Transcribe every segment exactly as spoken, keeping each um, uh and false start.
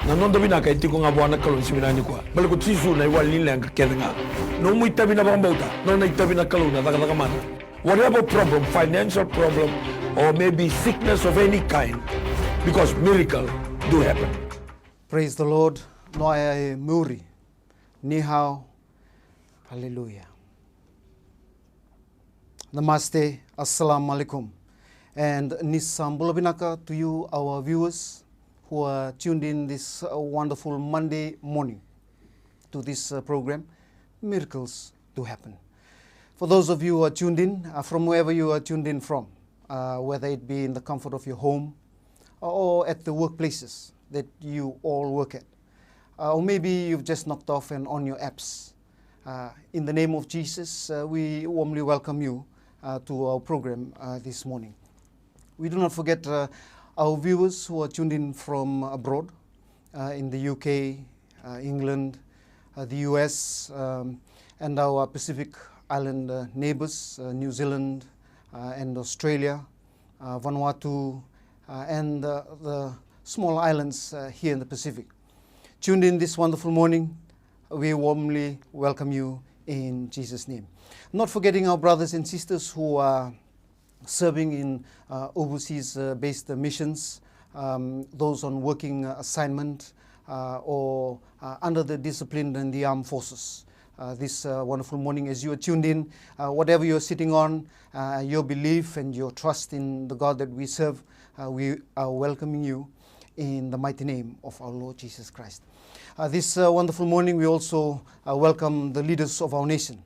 Na noda vinaka e tiko ga vua na Kalou ni siga vinaka nikua. Baleta ko Jisu na iwali ni leqa kece ga. Nomu itavi na vakabauta, nona itavi na Kalou na cakacaka mana. Whatever problem, financial problem, or maybe sickness of any kind, because miracle do happen. Praise the Lord. Noa e muri. Ni hao. Hallelujah. Namaste. Assalamu alaikum. And ni sa bula vinaka to you, our viewers who are tuned in this, uh, wonderful Monday morning to this, uh, program, Miracles Do Happen. For those of you who are tuned in, uh, from wherever you are tuned in from, uh, whether it be in the comfort of your home or at the workplaces that you all work at, uh, or maybe you've just knocked off and on your apps. Uh, in the name of Jesus, uh, we warmly welcome you, uh, to our program, uh, this morning. We do not forget, uh, our viewers who are tuned in from abroad, uh, in the U K, uh, England, uh, the U S, um, and our Pacific Island, uh, neighbors, uh, New Zealand, uh, and Australia, uh, Vanuatu, uh, and, uh, the small islands, uh, here in the Pacific. Tuned in this wonderful morning, we warmly welcome you in Jesus' name. Not forgetting our brothers and sisters who are serving in, uh, overseas, uh, based, uh, missions, um, those on working, uh, assignment, uh, or, uh, under the discipline in the armed forces. Uh, this, uh, wonderful morning, as you are tuned in, uh, whatever you're sitting on, uh, your belief and your trust in the God that we serve, uh, we are welcoming you in the mighty name of our Lord Jesus Christ. Uh, this, uh, wonderful morning, we also, uh, welcome the leaders of our nation,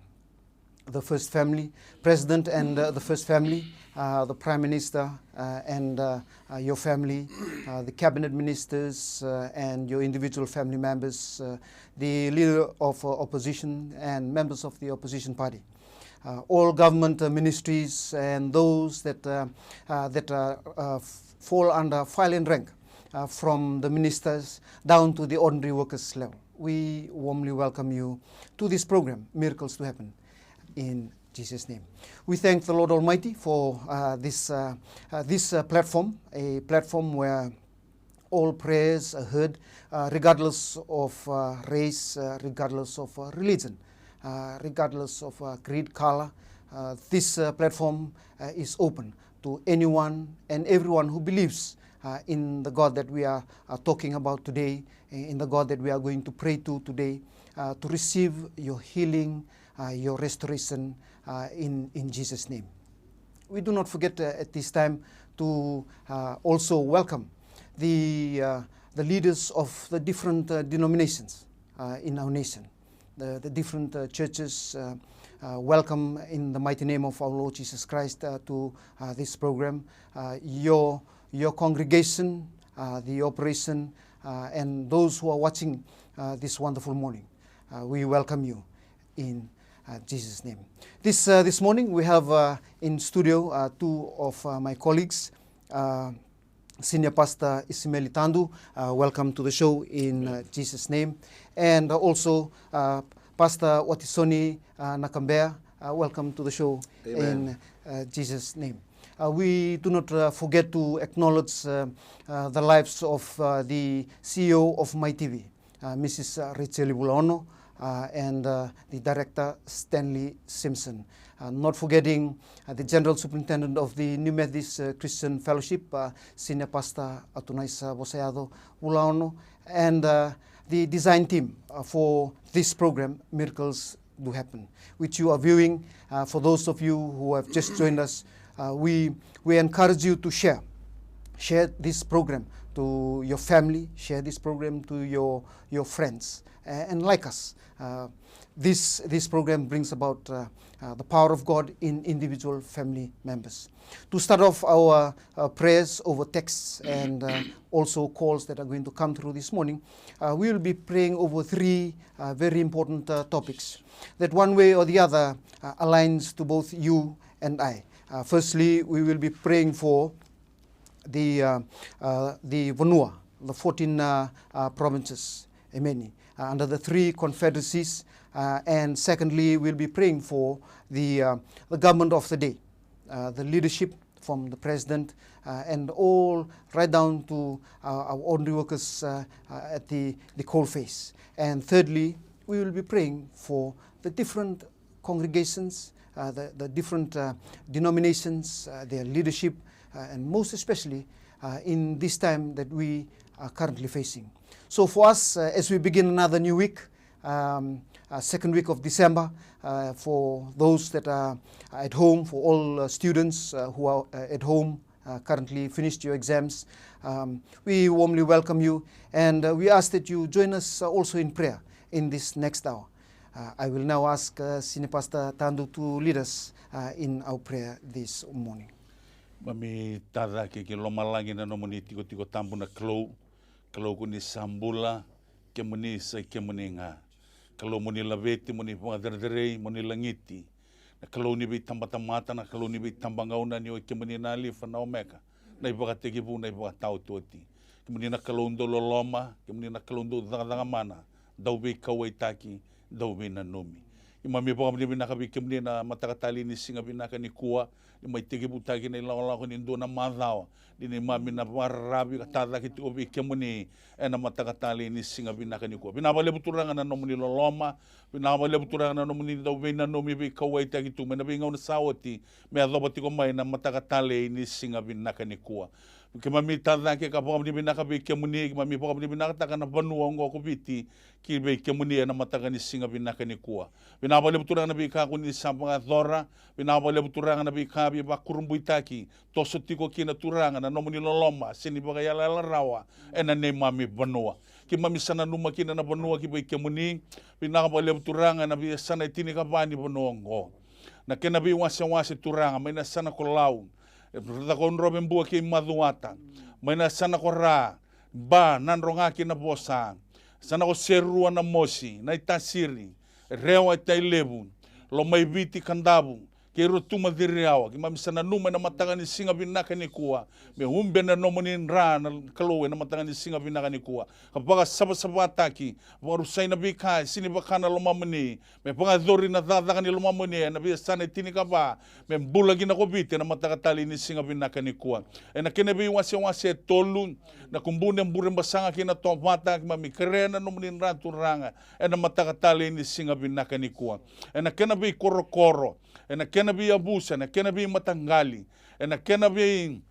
the First Family, President and, uh, the First Family, uh, the Prime Minister, uh, and, uh, uh, your family, uh, the cabinet ministers, uh, and your individual family members, uh, the leader of, uh, opposition and members of the opposition party, uh, all government, uh, ministries and those that, uh, uh, that, uh, uh, f-, fall under file and rank, uh, from the ministers down to the ordinary workers level. We warmly welcome you to this program, Miracles to Happen, in Jesus' name. We thank the Lord Almighty for, uh, this, uh, uh, this, uh, platform, a platform where all prayers are heard, uh, regardless of, uh, race, uh, regardless of, uh, religion, uh, regardless of, uh, creed, color. Uh, this, uh, platform, uh, is open to anyone and everyone who believes, uh, in the God that we are, uh, talking about today, in the God that we are going to pray to today, uh, to receive your healing, uh, your restoration, uh, in, in Jesus' name. We do not forget, uh, at this time to, uh, also welcome the, uh, the leaders of the different, uh, denominations, uh, in our nation. The, the different, uh, churches, uh, uh, welcome in the mighty name of our Lord Jesus Christ, uh, to, uh, this program. Uh, your, your congregation, uh, the operation, uh, and those who are watching, uh, this wonderful morning. Uh, we welcome you in, uh, Jesus' name. This, uh, this morning we have, uh, in studio, uh, two of, uh, my colleagues, uh, Senior Pastor Isimeli Tandu, uh, welcome to the show in, uh, Jesus' name. And also, uh, Pastor Watisoni, uh, Nakambea, uh, welcome to the show in, uh, Jesus' name. Uh, we do not, uh, forget to acknowledge, uh, uh, the lives of, uh, the C E O of My T V, uh, Missus Rachel Vulaono, uh, and, uh, the director Stanley Simpson. Uh, not forgetting, uh, the General Superintendent of the New Methodist, uh, Christian Fellowship, uh, Senior Pastor Atunaisa Vosayaco Vulaono, and, uh, the design team, uh, for this program, Miracles Do Happen, which you are viewing. Uh, for those of you who have just joined us, uh, we, we encourage you to share. Share this program to your family, share this program to your, your friends, uh, and like us. Uh, this, this program brings about, uh, uh, the power of God in individual family members. To start off our, uh, prayers over texts and, uh, also calls that are going to come through this morning, uh, we will be praying over three, uh, very important, uh, topics that one way or the other, uh, aligns to both you and I. Uh, firstly, we will be praying for the, uh, uh, the vanua, the fourteen, uh, uh, provinces, emeni, uh, under the three confederacies. Uh, and secondly, we'll be praying for the, uh, the government of the day, uh, the leadership from the president, uh, and all right down to, uh, our ordinary workers, uh, uh, at the, the coal face. And thirdly, we will be praying for the different congregations, uh, the, the different, uh, denominations, uh, their leadership, uh, and most especially, uh, in this time that we are currently facing. So for us, uh, as we begin another new week, um, uh, second week of December, uh, for those that are at home, for all, uh, students, uh, who are, uh, at home, uh, currently finished your exams, um, we warmly welcome you, and, uh, we ask that you join us, uh, also in prayer in this next hour. Uh, I will now ask, uh, Senior Pastor Tadu to lead us, uh, in our prayer this morning. Mami tacake ki lomalagi na nomuni tikotiko tabu na Kalou. Kalou ko ni sa bula, kemuni sa i kemuni ga. Kalou mo ni laveti, mo ni vakacerecerei, mo ni lagiti. Na Kalou ni veitabatamata, na Kalou ni veitabagauna, ni o i kemuni na Alifa na Omeka, na ivakatekivu, na ivakataotioti. Kemuni na Kalou dau loloma, kemuni na Kalou dau cakacaka mana, dau veikauwaitaki, dau veinanumi. Keimami vakavinavinaka vei kemuni na mataka talei ni siga vinaka nikua, ni mai tekivutaki na ilakolako ni dua na macawa, ni neimami na vakararavi ka tacake tiko vei kemuni ena mataka talei ni siga vinaka nikua. Vinaka vakalevu Turaga na nomuni loloma, vinaka vakalevu Turaga na nomuni dau veinanumi, veikauwaitaki tu mai na veigauna sa oti me yacova tiko mai na mataka talei ni siga vinaka nikua. Keimami tacake ka vakavinavinaka vei kemuni, keimami vakavinavinakataka na vanua oqo ko Viti ki vei kemuni ena mataka ni siga vinaka nikua. Vinaka vakalevu Turaga na veika ko ni sa vakayacora, vinaka vakalevu Turaga na veika via vakurabuitaki, toso tiko kina Turaga na nomuni loloma, se ni vakayalayala rawa ena neimami vanua. Keimami sa nanuma kina na vanua ki vei kemuni, vinaka vakalevu Turaga na veiyasana e tinikava ni vanua oqo. Na kena veiwasewase Turaga, mai na yasana ko Lau, e Cakaudrove, Bua kei Macuata, mai na yasana ko Ra, Ba, Nadroga kei Navosa, yasana ko Serua, Namosi, Naitasiri, Rewa, Tailevu, Lomaiviti, Kadavu, kei Rotuma, Ciriawa. Keimami sa nanuma ena mataka ni siga vinaka nikua me ube na nomuni dra na Kalou ena mataka ni siga vinaka nikua, ka vakasavasavataki, vakarusai na veika e sega ni vaka na lomamuni, me vakayacori na cakacaka ni lomamuni ena veiyasana e tinikava, me bula kina ko Viti ena mataka talei ni siga vinaka nikua. Ena kena veiwasewase e tolu, na Kubune, Burebasaga kei Natovata, keimami kerea na nomuni dra Turaga ena mataka talei ni siga vinaka nikua. Ena kena veikorokoro, ena kena veiyavusa, ena kena veimataqali, ena kena vei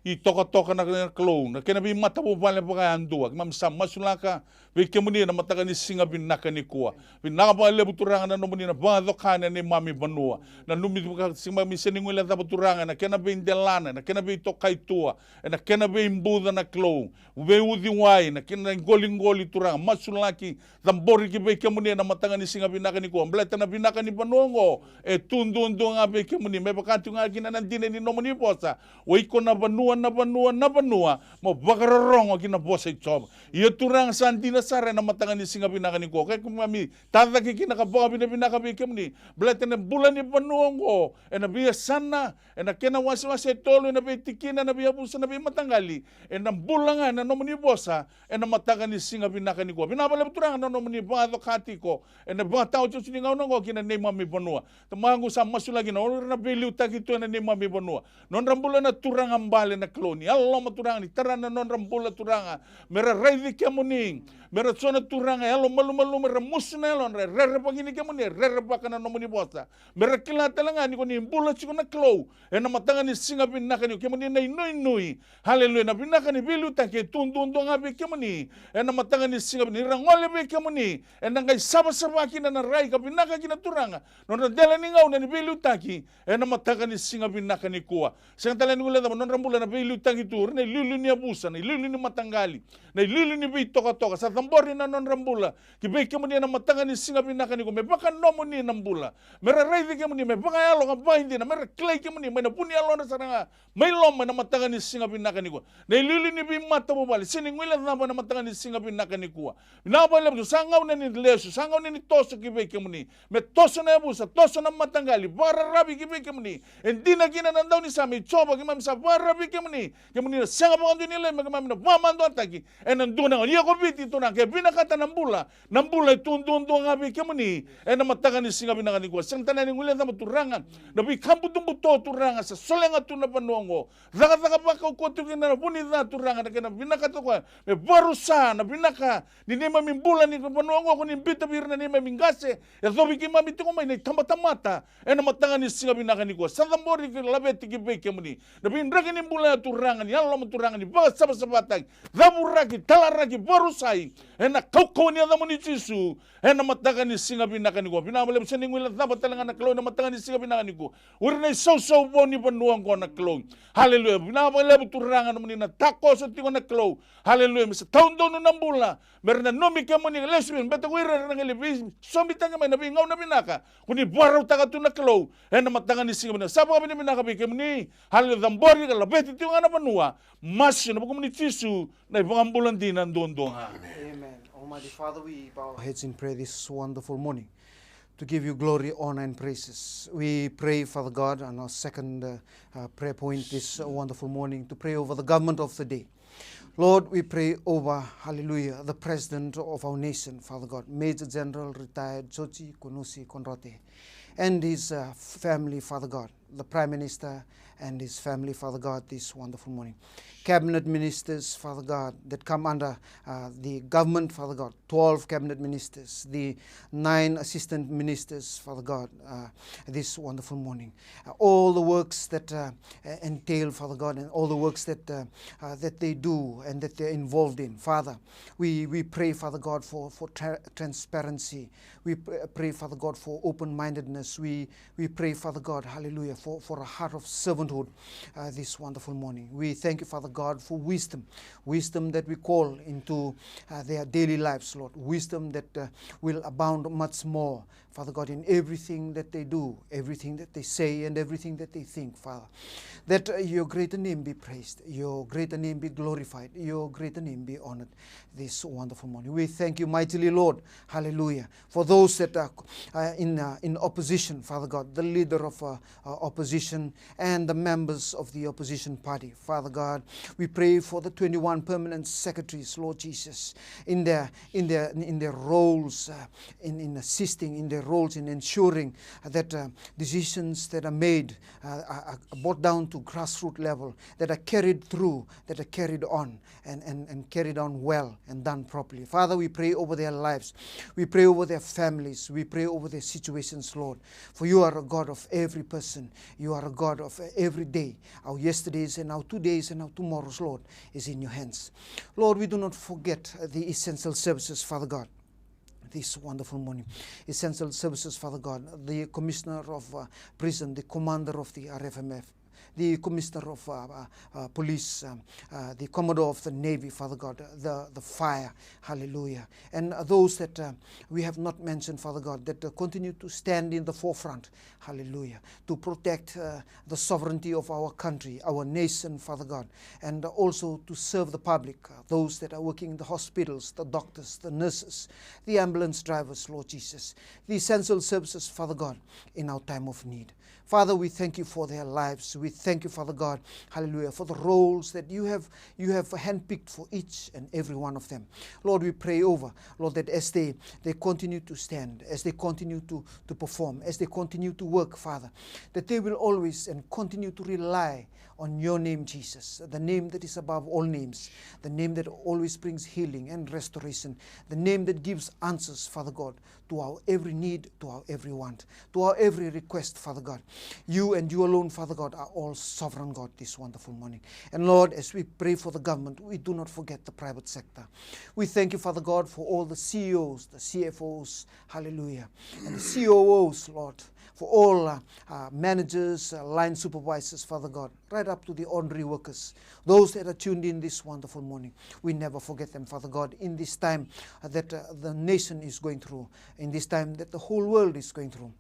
itokatoka na Kalou, na kena veimatavuvale vakayadua, keimami sa masulaka vei kemuni ena mataka ni siga vinaka nikua. Vinaka vakalevu Turaga na nomuni na vakacoka na neimami vanua. Nanumi vaka, keimami sega ni guilecava Turaga ena kena veidelana, ena kena veitokaitua, ena kena veibuca na Kalou, veiuciwai, na kena iqoliqoli Turaga, masulaki, cabori ki vei kemuni ena mataka ni siga vinaka nikua. Baleta na vinaka ni vanua oqo e tu duadua ga vei kemuni, me vaka tiko ga kina na dina ni nomuni vosa: O iko na vanua, na vanua, na vanua, mo vakarorogo ki na vosa i Jiova. Ia Turaga, sa dina sara ena mataka ni siga vinaka nikua, ka keimami tacake kina ka vakavinavinaka vei kemuni baleta na bula ni vanua oqo ena veiyasana, ena kena wasewase e tolu, ena veitikina, ena veiyavusa, ena veimataqali, ena bula ga ena nomuni vosa ena mataka ni siga vinaka nikua. Vinaka vakalevu Turaga na nomuni vakacoka tiko ena vakataotioti ni gauna oqo ki na neimami vanua. Tamaqu, sa masulaki na nodra na veiliutaki tu ena neimami vanua. Nodra bula na turaga bale na Kalou, ni yalololoma Turaga, ni tara na nodra bula Turaga, me ra raici kemuni, me ra so na turaga yalomalumalumu, me ra musu na yalodra, e rerevaki ni kemuni, e rerevaka na nomuni vosa. Me ra kila tale ga ni ko ni bula tiko na Kalou ena mataka ni siga vinaka nikua, kemuni na inuinui. Haleluya. Na vinaka ni veiliutaki e tu duadua ga vei kemuni ena mataka ni siga vinaka, ni ra gole vei kemuni ena qai savasava kina na rai ka vinaka kina Turaga nodra dela ni gauna ni veiliutaki ena mataka ni siga vinaka nikua. Sega tale ni guilecava nodra bula na veiliutaki tu, ira na iliuliu ni yavusa, na iliuliu ni mataqali, na iliuliu ni veitokatoka, sa cabori na nodra bula ki vei kemuni ena mataka ni siga vinaka nikua, me vakanomuni na bula, me ra raici kemuni me vakayalo ka vakaidina, me ra kilai kemuni mai na vu ni yalodra sara ga mai loma ena mataka ni siga vinaka nikua. Na iliuliu ni veimatavuvale, sega ni guilecava ena mataka ni siga vinaka nikua. Vinaka vakalevu tu, sa gauna ni lesu, sa gauna ni toso ki vei kemuni, me toso na yavusa, toso na mataqali, vakararavi ki vei kemuni. E dina kina na daunisame, i Jiova, keimami sa vakararavi kemuni. Kemuni na sega vakadua ni laivi, me keimami na vakamaduataki ena dua na gauna. Ia ko Viti tu Ke vinakata na bula, na bula e tu duadua ga vei kemuni ena mataka ni siga vinaka nikua. Sega tale ni guilecava Turaga na veika butobuto Turaga sa solega tu na vanua oqo. Cakacaka vakaukauwa tiko kina na vu ni ca Turaga na kena vinakata o koya me vakarusa na vinaka ni neimami bula ni vanua oqo, ko ni biuta vei ira na neimami qase. Yacovi keimami tiko mai na itabatamata ena mataka ni siga vinaka nikua. Sa cabori ki laveti ki vei kemuni na veidraki ni bula ya Turaga, ni yalololoma Turaga, ni vakasavasavataki, cavuraki, talaraki, vakarusai ena kaukauwa ni yacamuni Jisu. Ena mataka ni siga vinaka nikua, vinaka vakalevu, sega ni guilecava tale ga na Kalou ena mataka ni siga vinaka nikua. O ira na isausau vou ni vanua oqo na Kalou. Haleluya. Vinaka vakalevu Turaga nomuni na takoso tiko na Kalou. Haleluya. Me sa taudonu na bula, me ra nanumi kemuni, lesu vei, beta ko ira era na qai lai veisomitaki mai na veigauna vinaka ko ni vakarautaka tu na Kalou. Ena mataka ni siga vinaka, sa vakavinavinaka vei kemuni. Haleluya. Cabori ka laveti tiko ga na vanua. Masu ena vukumuni Jisu, na iVakabula dina duadua ga. Amen. Almighty Father, we bow our heads in prayer this wonderful morning to give you glory, honor, and praises. We pray, Father God, on our second uh, uh, prayer point this uh, wonderful morning, to pray over the government of the day. Lord, we pray over, hallelujah, the president of our nation, Father God, Major General retired Joji Kunusi Konrote, and his uh, family, Father God, the Prime Minister and his family, Father God, this wonderful morning. Cabinet ministers, Father God, that come under uh, the government, Father God, twelve cabinet ministers, the nine assistant ministers, Father God, uh, this wonderful morning. Uh, all the works that uh, entail, Father God, and all the works that uh, uh, that they do and that they're involved in, Father, we, we pray, Father God, for, for tra- transparency. We pr- pray, Father God, for open-mindedness. We, we pray, Father God, hallelujah, for, for a heart of servanthood uh, this wonderful morning. We thank you, Father God, for wisdom, wisdom that we call into uh, their daily lives, Lord, wisdom that uh, will abound much more, Father God, in everything that they do, everything that they say, and everything that they think, Father. That uh, your greater name be praised, your greater name be glorified, your greater name be honored this wonderful morning. We thank you mightily, Lord. Hallelujah. For those that are uh, in, uh, in opposition, Father God, the leader of uh, uh, opposition and the members of the opposition party, Father God, we pray for the twenty-one permanent secretaries, Lord Jesus, in their in their in their roles uh, in, in assisting, in their roles in ensuring that uh, decisions that are made uh, are, are brought down to grassroots level, that are carried through, that are carried on and, and, and carried on well and done properly. Father, we pray over their lives. We pray over their families. We pray over their situations, Lord. For you are a God of every person. You are a God of every day. Our yesterdays and our todays and our tomorrows, Lord, is in your hands. Lord, we do not forget the essential services, Father God, this wonderful morning. Essential services, Father God, the commissioner of uh, prison, the commander of the R F M F, the commissioner of uh, uh, uh, police, um, uh, the commodore of the navy, Father God, the, the fire, hallelujah. And uh, those that uh, we have not mentioned, Father God, that uh, continue to stand in the forefront, hallelujah, to protect uh, the sovereignty of our country, our nation, Father God, and also to serve the public, uh, those that are working in the hospitals, the doctors, the nurses, the ambulance drivers, Lord Jesus, the essential services, Father God, in our time of need. Father, we thank you for their lives. We thank you, Father God, hallelujah, for the roles that you have you have handpicked for each and every one of them. Lord, we pray over, Lord, that as they, they continue to stand, as they continue to, to perform, as they continue to work, Father, that they will always and continue to rely on your name, Jesus, the name that is above all names, the name that always brings healing and restoration, the name that gives answers, Father God, to our every need, to our every want, to our every request, Father God. You and you alone, Father God, are all sovereign God this wonderful morning. And Lord, as we pray for the government, we do not forget the private sector. We thank you, Father God, for all the C E Os, the C F Os, hallelujah, and the C O Os, Lord, for all uh, uh, managers, uh, line supervisors, Father God, right up to the ordinary workers, those that are tuned in this wonderful morning. We never forget them, Father God, in this time uh, that uh, the nation is going through, in this time that the whole world is going through.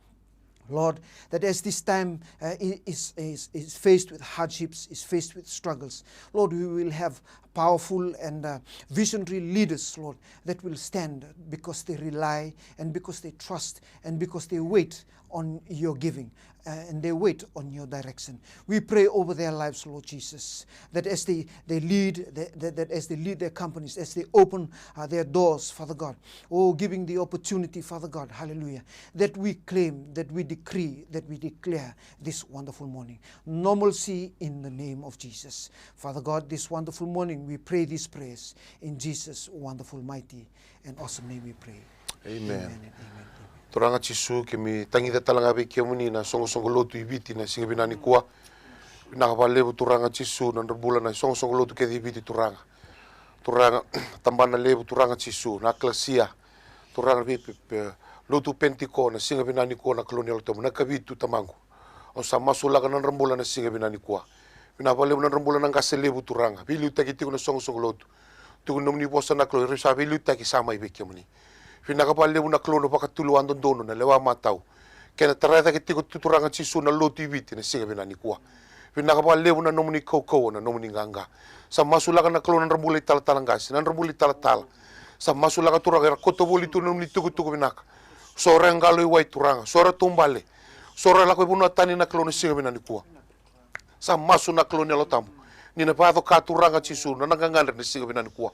Lord, that as this time uh, is, is, is faced with hardships, is faced with struggles, Lord, we will have powerful and uh, visionary leaders, Lord, that will stand because they rely and because they trust and because they wait on your giving. uh, and they wait on your direction. We pray over their lives, Lord Jesus, that as they, they lead, that, that, that as they lead their companies, as they open, uh, their doors, Father God, oh, giving the opportunity, Father God, hallelujah, that we claim, that we decree, that we declare this wonderful morning. Normalcy in the name of Jesus. Father God, this wonderful morning, we pray these prayers in Jesus' wonderful, mighty, and awesome name we pray. Amen. Amen and amen. Amen. Turaga Jisu, keimami tagica tale ga vei kemuni na soqosoqo lotu i Viti na siga vinaka nikua. Vinaka vakalevu Turaga Jisu na nodra bula na soqosoqo lotu kece i Viti Turaga. Turaga, tabana levu Turaga Jisu, na ekalesia. Turaga vei pe, pe, lotu Penitiko na siga vinaka nikua na Kalou ni Yalo Tabu, na ikavitu Tamaqu. Au sa masulaka na nodra bula na siga vinaka nikua. Vinaka vakalevu na nodra bula na qase levu Turaga. Veiliutaki tiko na soqosoqo lotu. Tiko na nomuni vosa na Kalou, erau sa veiliutaki sa mai vei kemuni. Vinaka vakalevu na Kalou na vakatulewa dodonu, na lewa matau. Kei na tara cake tiko tu Turaga Jisu na lotu i Viti na siga vinaka nikua. Vinaka vakalevu na nomuni kaukauwa, na nomuni qaqa. Sa masulaka na Kalou na nodra bula italatala qase, na nodra bula italatala. Sa masulaka Turaga era koto voli tu na nomuni tukutuku vinaka. So era qalo i wai Turaga, so era taubale. So era lako i vanua tani na Kalou na siga vinaka nikua. Sa masu na Kalou ni Yalo Tabu. Ni na vakacoka Turaga Jisu na nodra gagadre na siga vinaka nikua.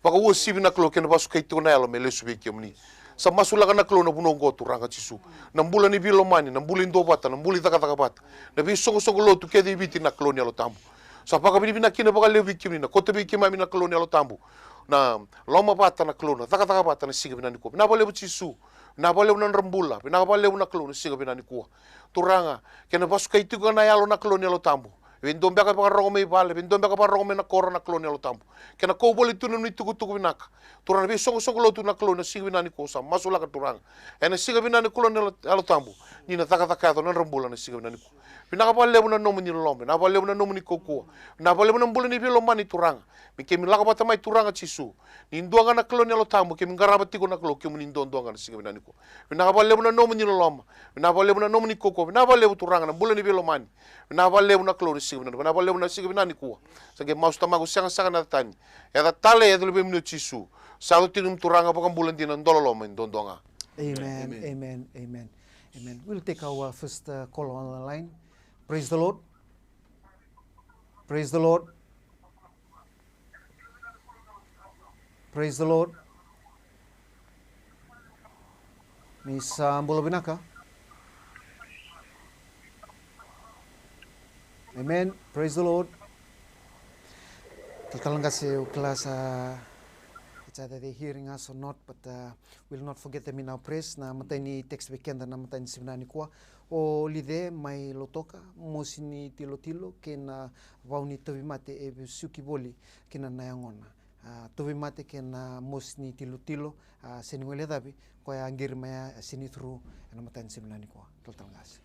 Vakauasivi na Kalou kei na vakasukai tiko na yalo me lesu vei kemuni. Sa masulaka na Kalou na vanua oqo Turaga Jisu. Na bula ni veilomani, na bula i duavata, na bula i cakacaka vata. Na veisoqosoqo lotu kece i Viti na Kalou ni Yalo Tabu. Sa vakavinavinaka kina vakalevu vei kemuni na koto vei keimami na Kalou ni Yalo Tabu. Na lomavata na Kalou, na cakacaka vata na siga vinaka nikua. Vinaka vakalevu Jisu. Vinaka vakalevu na nodra bula. Vinaka vakalevu na Kalou na siga vinaka nikua. Turaga, kei na vakasukai tiko na yalo na Kalou ni Yalo Tabu. Vei dua beka vakarorogo mai vale, vei dua beka vakarorogo mai na koro na Kalou ni Yalo Tabu. Kei na kau voli tu na nomuni tukutuku vinaka. Turaga na veisoqosoqo lotu na Kalou na siga vinaka nikua sa masulaka Turaga. Ena siga vinaka ni Kalou ni Yalo, Yalo Tabu. Ni na cakacaka yaco na nodra bula na siga vinaka nikua. Vinaka vakalevu na nomuni loloma, vinaka vakalevu na nomuni kaukauwa. Vinaka vakalevu na bula ni veilomani Turaga. Me keimami lako vata mai Turaga Jisu. Ni dua ga na Kalou ni Yalo Tabu, keimami qarava tiko na Kalou kemuni duadua ga na siga vinaka nikua. Vinaka vakalevu na nomuni loloma. Vinaka vakalevu na nomuni kaukauwa. Vinaka vakalevu Turaga na bula ni veilomani. Vinaka vakalevu na Kalou na siga vinaka. Vinaka vakalevu na siga vinaka nikua. Sa qai masu Tamaqu sega saka na yaca tani. Yaca talei, yaca luvemuni o Jisu. Sa yaco tiko ni Turaga vakabula dina, dua loloma, duadua ga. Amen, amen, amen, amen. We'll take our first, uh, caller on the line. Praise the Lord. Praise the Lord. Praise the Lord. Ni sa bula vinaka. Amen. Praise the Lord. Talatala qase, au kila sa, it's either they're hearing us or not, but, uh, we'll not forget them in our prayers. Na imatai ni text vei keda na imatai ni siga vinaka nikua. O Lice mai Lautoka, mosi ni tilotilo kei na vau ni tauvimate e vesuki voli kina na yagona. A, tauvimate kei na mosi ni tilotilo, a, sega ni guilecavi, koya a qiri mai, a, sega ni curu ena imatai ni siga vinaka nikua. Talatala qase.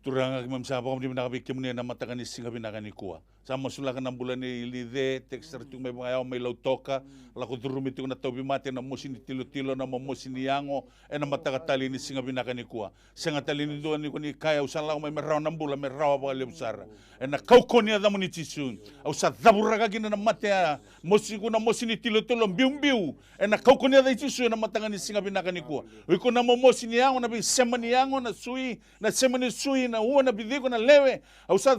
Turaga, keimami sa vakavinavinaka vei kemuni ena mataka ni siga vinaka nikua. Sa masulaka na bula nei Lice, text sara tiko mai vakayawa mai Lautoka, lako curumi tiko na tauvimate, na mosi ni tilotilo, na momosi ni yago, ena mataka talei ni siga vinaka nikua. Sega tale ni dua ni ko ni kaya, au sa lako mai me rawa na bula, me rawa vakalevu sara. Ena kaukauwa ni yacamuni Jisu. Au sa cavuraka kina na mate ya, mosi, ko na mosi ni tilotilo biubiu. Ena kaukauwa ni yaca i Jisu, ena mataka ni siga vinaka nikua. O iko na momosi ni yago, na veisema ni yago, na sui, na sema ni sui, na ua, na viciko, na lewe. Au sa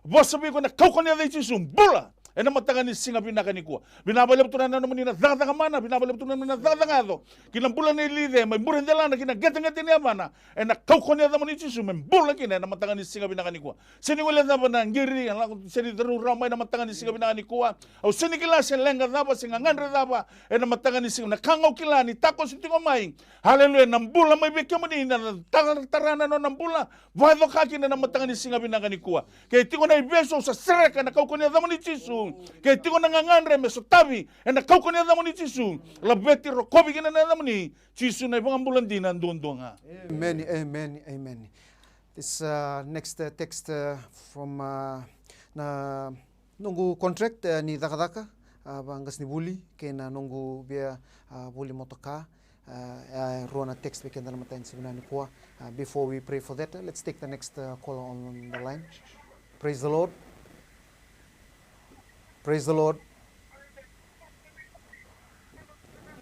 vosa vei iko ena kaukauwa ni yaca i Jisu, bula. Ena mataka ni siga vinaka nikua. Vinaka vakalevu Turaga na nomuni na cakacaka mana, vinaka vakalevu Turaga na nomuni na cakacaka yaco. Ki na bula nei Lice, mai bure delana, ki na qeteqete ni yavana. Ena kaukauwa ni yacamuni Jisu, me bula kina, ena mataka ni siga vinaka nikua. Sega ni guilecava na qiri, a lako, sega ni curu rawa mai na mataka ni siga vinaka nikua. Au sega ni kila se leqa cava, se gagadre cava, ena mataka ni siga, na ka ga au kila ni takoso tiko mai. Haleluya, na bula mai vei kemuni, na taratara na nona bula, vakacoka kina na mataka ni siga vinaka nikua. Ke tiko na ivesu au sa sereka ena kaukauwa ni yacamuni Jisu. Ke tiko na gagadre me sotavi, ena kaukauwa ni yacamuni Jisu. Laveti rokovi kina na yacamuni Jisu na iVakabula dina duadua ga. Amen, amen, amen. This, uh, next, uh, text, uh, from, uh, na noqu contract, uh, ni cakacaka, uh, vaqasenivuli, kei na noqu via, uh, voli motoka, uh, uh, rua na text vei keda na mataka ni siga vinaka nikua. Uh, before we pray for that, uh, let's take the next, uh, caller on the line. Praise the Lord. Praise the Lord.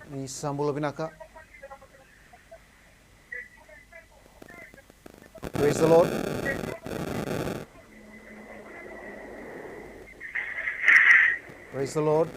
Ni sa bula vinaka. Praise the Lord. Praise the Lord.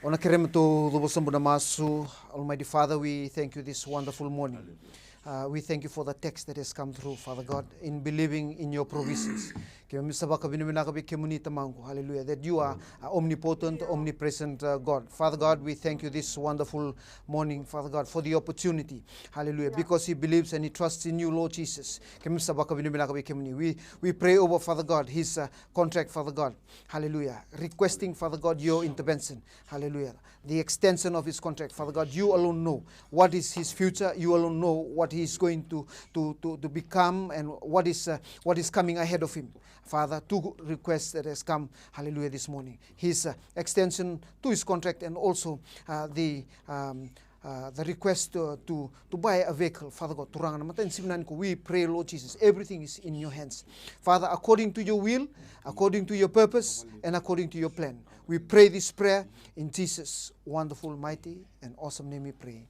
O na kerei me tou cuva sobu na masu. Almighty Father, we thank you this wonderful morning. Uh, we thank you for the text that has come through, Father God, in believing in your provisions. Keimami sa vakavinavinaka vei kemuni, Tamaqu, hallelujah, that you are, uh, omnipotent, omnipresent, uh, God. Father God, we thank you this wonderful morning, Father God, for the opportunity, hallelujah, because he believes and he trusts in you, Lord Jesus. Keimami sa vakavinavinaka vei kemuni. We, we pray over, Father God, his, uh, contract, Father God, hallelujah, requesting, Father God, your intervention, hallelujah, the extension of his contract. Father God, you alone know what is his future. You alone know what he is going to, to, to, to become and what is, uh, what is coming ahead of him. Father, two requests that has come, hallelujah, this morning. His, uh, extension to his contract and also, uh, the, um, uh, the request, uh, to, to buy a vehicle. Father God, Turaga, na mataka ni siga vinaka nikua, we pray, Lord Jesus, everything is in your hands. Father, according to your will, according to your purpose, and according to your plan. We pray this prayer in Jesus' wonderful, mighty, and awesome name we pray.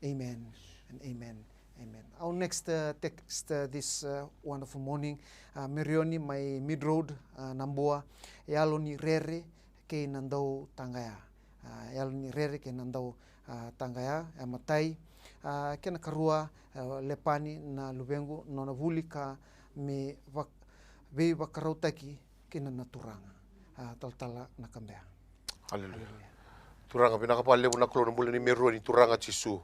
Amen and amen. Amen. Our next, uh, text, uh, this, uh, wonderful morning, uh, Merioni mai Mid Road, uh, Nabua, yalo ni rere kei na dau taqaya. Uh, yalo ni rere kei na dau, uh, taqaya, e matai. Uh, kena karua, uh, Lepani na luvequ, nona vuli ka me vak-, veivakarautaki kina na Turaga. A, talatala na Kabea. Aleluya. Turaga, vinaka vakalevu na Kalou na bula ni Merioni, Turaga Jisu.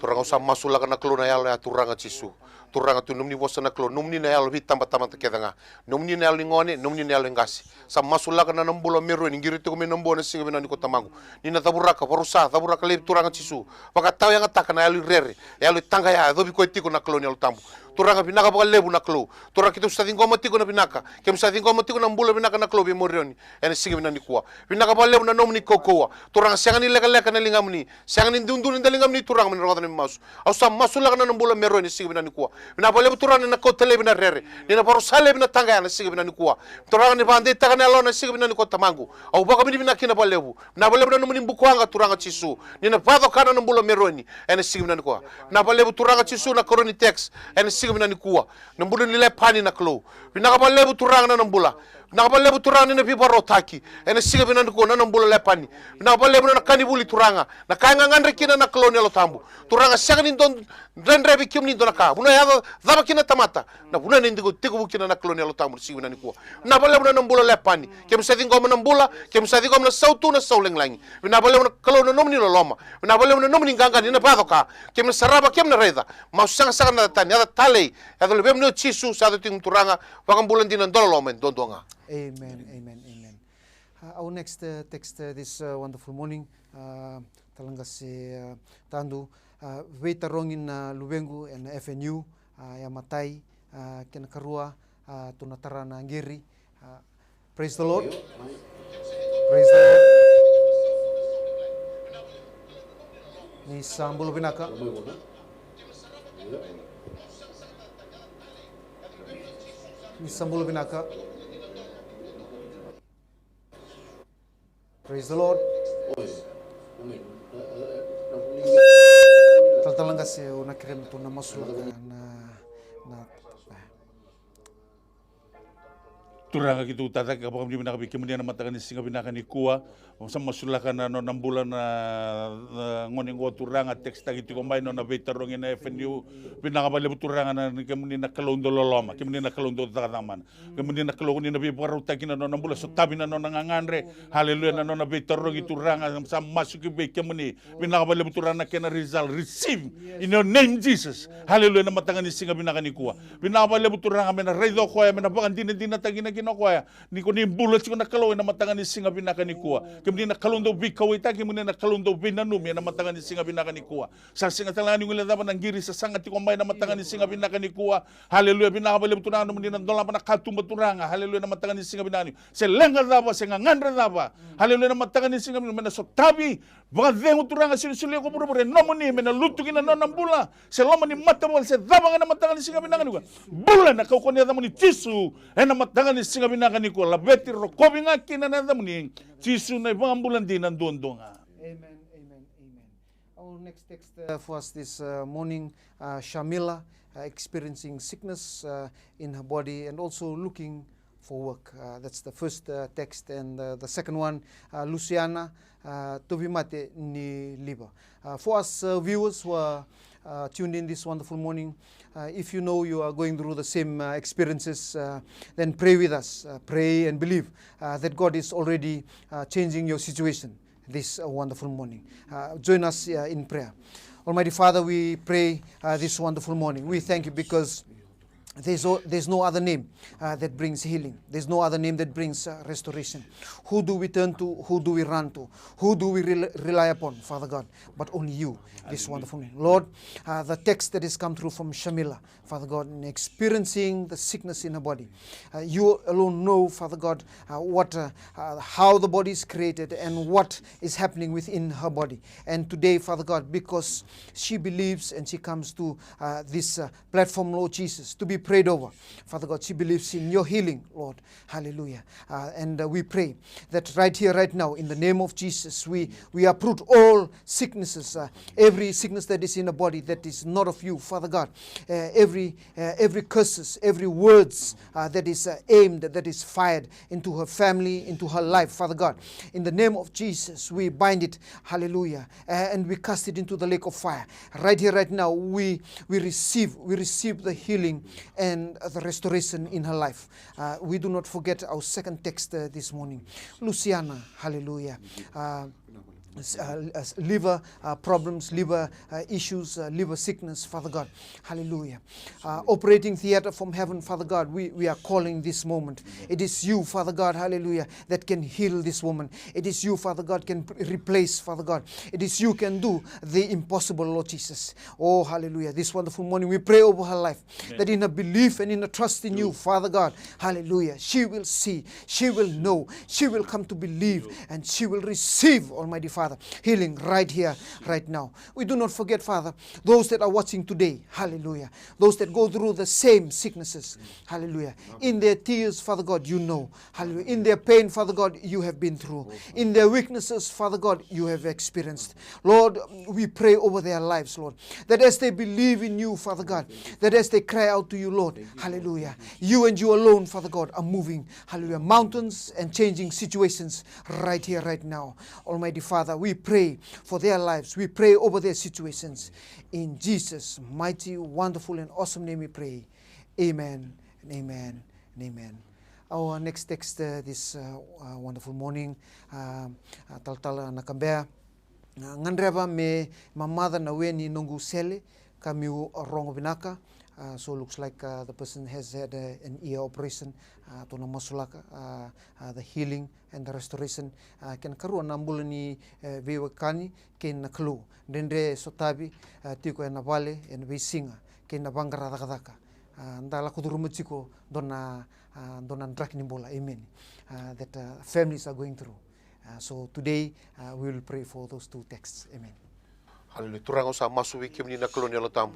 Turaga, au sa masulaka na Kalou na yalo ya, Turaga Jisu. Turaga, tu nomuni vosa na Kalou, nomuni na yalo veitabatamata kece ga. Nomuni na yalo ni gone, nomuni na yalo ni qase. Sa masulaka na, na bula o Merioni, qiri tiko mai Nabua na siga vinaka nikua, Tamaqu. Ni na cavuraka, varusa, cavuraka laivi, Turaga Jisu. Vakatawayagataka na yalo i rere, yalo i taqaya, yacovi koya tiko na Kalou ni Yalo Tabu. Turaga, vinaka vakalevu na Kalou. Turaga, keitou sa ciqoma tiko na vinaka. Keimami sa ciqoma tiko na bula vinaka na Kalou vei Merioni ena siga vinaka nikua. Vinaka vakalevu na nomuni kaukauwa. Turaga, sega ni lekaleka na ligamuni, sega ni duidui na ligamuni, Turaga, me na rogoca na neimami masu. Au sa masulaka na, na bula o Merioni ena siga vinaka nikua. Vinaka vakalevu, Turaga, ni na kauta laivi na rere, ni na varusa laivi na taqaya ena siga vinaka nikua. Turaga, ni vakadeitaka na yalona ena siga vinaka nikua, Tamaqu. Au vakavinavinaka kina vakalevu. Vinaka vakalevu na nomuni bukawaqa, Turaga Jisu, ni na vakacoka na, na bula o Merioni ena siga vinaka nikua. Vinaka vakalevu, Turaga Jisu, na karua ni text ena siga vinaka nikua, na bula ni Lepani na Kalou. Vinaka vakalevu, Turaga, na, na bula. Vinaka vakalevu, Turaga, ni na veivakarautaki ena siga vinaka nikua na, na bula o Lepani. Vinaka vakalevu na, na ka ni vuli, Turaga, na ka e gagadre kina na Kalou ni Yalo Tabu. Turaga, sega ni dua dredre vei kemuni dua na ka, vanua e yaco cava kina na tamata. Na vanua ena diko, tekivu kina na Kalou ni Yalo Tabu ena siga vinaka nikua. Vinaka vakalevu na, na bula o Lepani. Keimami sa ciqoma na bula, keimami sa ciqoma na sautu, na sau lagilagi. Vinaka vakalevu na Kalou na nomuni loloma. Vinaka vakalevu na nomuni qaqa ni na vakacoka. Keimami na sarava, keimami na raica. Masu sega sara na yaca tani, yaca talei. Yaca luvemuni o Jisu, sa yaco tiko, Turaga, vakabula dina, dau loloma duadua ga. Amen, amen, amen. Uh, our next, uh, text, uh, this, uh, wonderful morning, uh, talatala qase, uh, Tadu, uh, veitarogi na luvequ ena F N U, uh, e matai, uh, kena karua, uh, tou na tara na qiri, uh, praise the Lord. Praise the Lord. Ni sa bula vinaka. Ni sa bula vinaka. Praise the Lord. Talatala qase, au na kerea me tou na masulaka na, na, na. Turaga, keitou tacake ka vakavinavinaka vei kemuni ena mataka ni siga vinaka nikua. Au sa masulaka na, na nona bula na, na gone qo, Turaga, text-taki tiko mai, nona veitarogi na F N U. Vinaka vakalevu, Turaga, na, na kemuni na Kalou dau loloma, kemuni na Kalou dau cakacaka mana. Kemuni na Kalou ni na veivakarautaki na nona bula, sotavi na nona gagadre. Haleluya, na nona veitarogi, Turaga, sa masu ki vei kemuni. Vinaka vakalevu, Turaga, na kena result, receive in your name, Jesus. Haleluya, na mataka ni siga vinaka nikua. Vinaka vakalevu, Turaga, me na raica o koya, me na vakadinadinataki kina o koya ni ko ni bula tiko na Kalou ena mataka ni siga vinaka nikua. Kemuni na Kalou dau veikauwaitaki, kemuni na Kalou dau veinanumi ena mataka ni siga vinaka nikua. Sa sega tale ga ni guilecava na qiri sa saga tiko mai na mataka ni siga vinaka nikua. Haleluya, vinaka vakalevu, Turaga, nomuni na dolava na katuba, Turaga. Haleluya, na mataka ni siga vinaka nikua. Se leqa cava, se gagadre cava. Haleluya, na mataka ni siga vinaka, me na sotavi vakacegu, Turaga, silisilika ko vuravura, e nomuni, me na lutu ki na nona bula. Se loma ni matavuvale, se cava ga na mataka ni siga vinaka nikua. Bula ena kaukauwa ni yacamuni Jisu, ena mataka ni siga vinaka nikua. Laveti, rokovi ga kina na yacamuni Jisu, na iVakabula dina duadua ga. Amen, amen, amen. Our next text uh, for us this uh, morning, uh, Shamila, uh, experiencing sickness uh, in her body and also looking for work. Uh, that's the first uh, text. And uh, the second one, uh, Luciana, uh, Tuvimate ni Liva. Uh, for us uh, viewers who are uh, tuned in this wonderful morning, uh, if you know you are going through the same uh, experiences, uh, then pray with us. Uh, pray and believe uh, that God is already uh, changing your situation this uh, wonderful morning. Uh, join us uh, in prayer. Almighty Father, we pray uh, this wonderful morning. We thank you because there's, o- there's no other name uh, that brings healing. There's no other name that brings uh, restoration. Who do we turn to? Who do we run to? Who do we rel- rely upon, Father God? But only you, this wonderful name. Lord, uh, the text that has come through from Shamila, Father God, in experiencing the sickness in her body. Uh, you alone know, Father God, uh, what, uh, uh, how the body is created and what is happening within her body. And today, Father God, because she believes and she comes to uh, this uh, platform, Lord Jesus, to be prayed over, Father God, she believes in your healing, Lord. Hallelujah. Uh, and uh, we pray that right here, right now, in the name of Jesus, we, we uproot all sicknesses, uh, every sickness that is in the body that is not of you, Father God. Uh, every, uh, every curses, every words uh, that is uh, aimed, that is fired into her family, into her life, Father God. In the name of Jesus, we bind it, hallelujah, uh, and we cast it into the lake of fire. Right here, right now, we, we receive, we receive the healing and uh, the restoration in her life. Uh, we do not forget our second text uh, this morning. Luciana, hallelujah. Uh, s- uh, uh, liver uh, problems, liver uh, issues, uh, liver sickness, Father God. Hallelujah. Uh, operating theater from heaven, Father God, we, we are calling this moment. It is you, Father God, hallelujah, that can heal this woman. It is you, Father God, can p- replace, Father God. It is you can do the impossible, Lord Jesus. Oh, hallelujah. This wonderful morning, we pray over her life that in her belief and in her trust in you, Father God, hallelujah, she will see, she will know, she will come to believe, and she will receive, Almighty Father, healing right here, right now. We do not forget, Father, those that are watching today, hallelujah, those that go through the same sicknesses, hallelujah. In their tears, Father God, you know, hallelujah. In their pain, Father God, you have been through. In their weaknesses, Father God, you have experienced. Lord, we pray over their lives, Lord, that as they believe in you, Father God, that as they cry out to you, Lord, hallelujah, you and you alone, Father God, are moving, hallelujah, mountains and changing situations right here, right now. Almighty Father, we pray for their lives. We pray over their situations. In Jesus' mighty, wonderful, and awesome name we pray. Amen and amen and amen. Our next text uh, this uh, uh, wonderful morning, uh, uh, Talatala Nakabea. Uh, gadreva me mamaca na we ni noqu sele ka meu rogo vinaka. Uh, so looks like uh, the person has had uh, an ear operation. Uh, tou na masulaka uh, uh, the healing and the restoration. Uh, kena karua na bula ni uh, veiwekani kei na Kalou. Dredre sotavi uh, tiko ena vale ena veisiga kei na vaqara cakacaka. Uh, da lako curuma tiko dua na uh, dua na draki ni bula. Amen. Uh, that uh, families are going through. Uh, so today uh, we will pray for those two texts. Amen. Haleluya. Turaga, au sa masu vei kemuni na Kalou ni Yalo Tabu.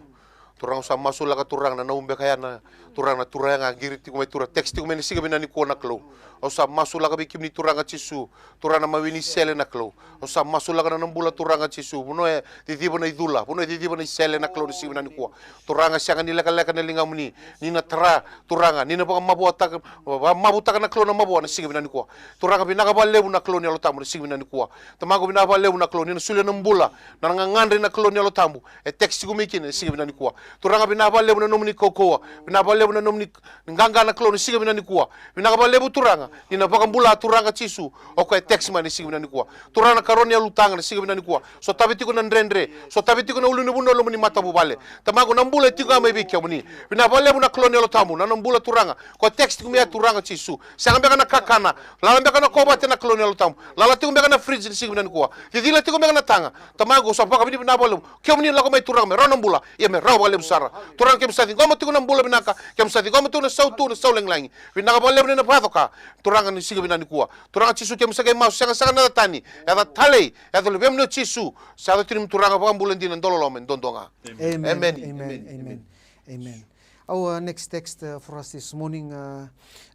Turaga, au sa masulaka Turaga na nomu beka ya na Turaga, na Turaga ga qiri tiko mai Turaga, text tiko mai na siga vinaka nikua na Kalou. Au sa masulaka vei kemuni Turaga Jisu, Turaga na mawi ni sele na Kalou. Au sa masulaka na nona bula Turaga Jisu, vanua e ciciva na icula, vanua e ciciva na isele na Kalou na siga vinaka nikua. Turaga, sega ni lekaleka na ligamuni, ni na tara Turaga, ni na vakamavoataka, vakamavotaka na Kalou na mavoa na siga vinaka nikua. Turaga, vinaka vakalevu na Kalou ni Yalo Tabu na siga vinaka nikua. Tamaqu, vinaka vakalevu na Kalou ni na solia na bula, na gagadre na Kalou ni Yalo Tabu e text tiko mai kina na siga vinaka nikua. Turaga, vinaka vakalevu na nomuni kaukauwa, vinaka vakalevu na nomuni qaqa na Kalou na siga vinaka nikua. Vinaka vakalevu Turaga ni na vakabula Turaga Jisu o koya e text mai na siga vinaka nikua. Turaga, na karua ni ulutaga na siga vinaka nikua. Sotavi tiko na dredre, sotavi tiko na ulunivanua, loma ni matavuvale. Tamaqu, na bula e tiko ga mai vei kemuni. Vinaka vakalevu na Kalou ni Yalo Tabu, na nona bula Turaga, ko text tiko mai ya Turaga Jisu. Sega beka na kakana, lala beka na kovate na Kalou ni Yalo Tabu, lala tiko beka na fridge na siga vinaka nikua, cicila tiko beka na taga. Tamaqu, au sa vakavinavinaka vakalevu, kemuni lako mai Turaga me rawa na bula, ia me rawa vakalevu sara. Turaga, keimami sa ciqoma tiko na bula vinaka, keimami sa ciqoma tiko na sautu, na sau lagilagi. Vinaka vakalevu na nona vakacoka Turaga na siga vinaka nikua. Turaga Jisu, keimami sa qai masu, sega sara na yaca tani, yaca talei, yaca luvemuni o Jisu. Sa yaco tiko ni Turaga, vakabula dina, dau loloma, dodonu ga. Amen. Amen. Amen. Amen. Amen. Our uh, next text uh, for us this morning, uh,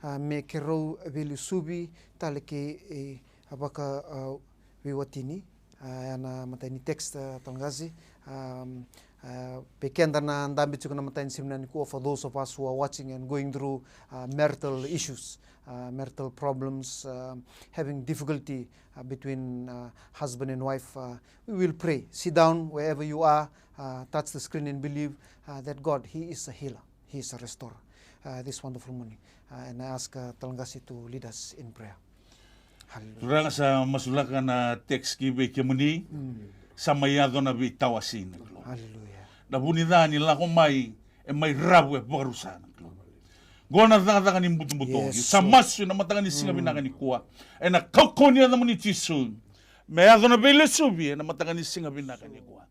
uh, me keirau veilesuvi tale kei uh, vaka uh, veiwatini. Ah, ena matai ni text, ah, Talagasi. Um, ah, vei keda na dabe tiko na matai ni siga vinaka nikua, for those of us who are watching and going through, ah, marital issues, ah, marital problems, ah, having difficulty, ah, between, ah, husband and wife, ah, we will pray. Sit down wherever you are, ah, touch the screen and believe, ah, that God, He is a healer, He is a restorer. Ah, this wonderful morning. Ah, and I ask, ah, Talagasi to lead us in prayer. Hallelujah. Turaga, sa masulaka na text ki vei kemuni. Mm. Sa mai yaco na veitawasei na Kalou. Hallelujah. Na vunica ni lako mai, e mai ravu, e vakarusa na Kalou. Qo na cakacaka ni butobuto. Yes, sa Lord. Masu ena mataka ni siga, mm, vinaka nikua. Ena kaukauwa ni yacamuni Jisu. Me yaco na veilesuvi ena mataka ni siga vinaka nikua.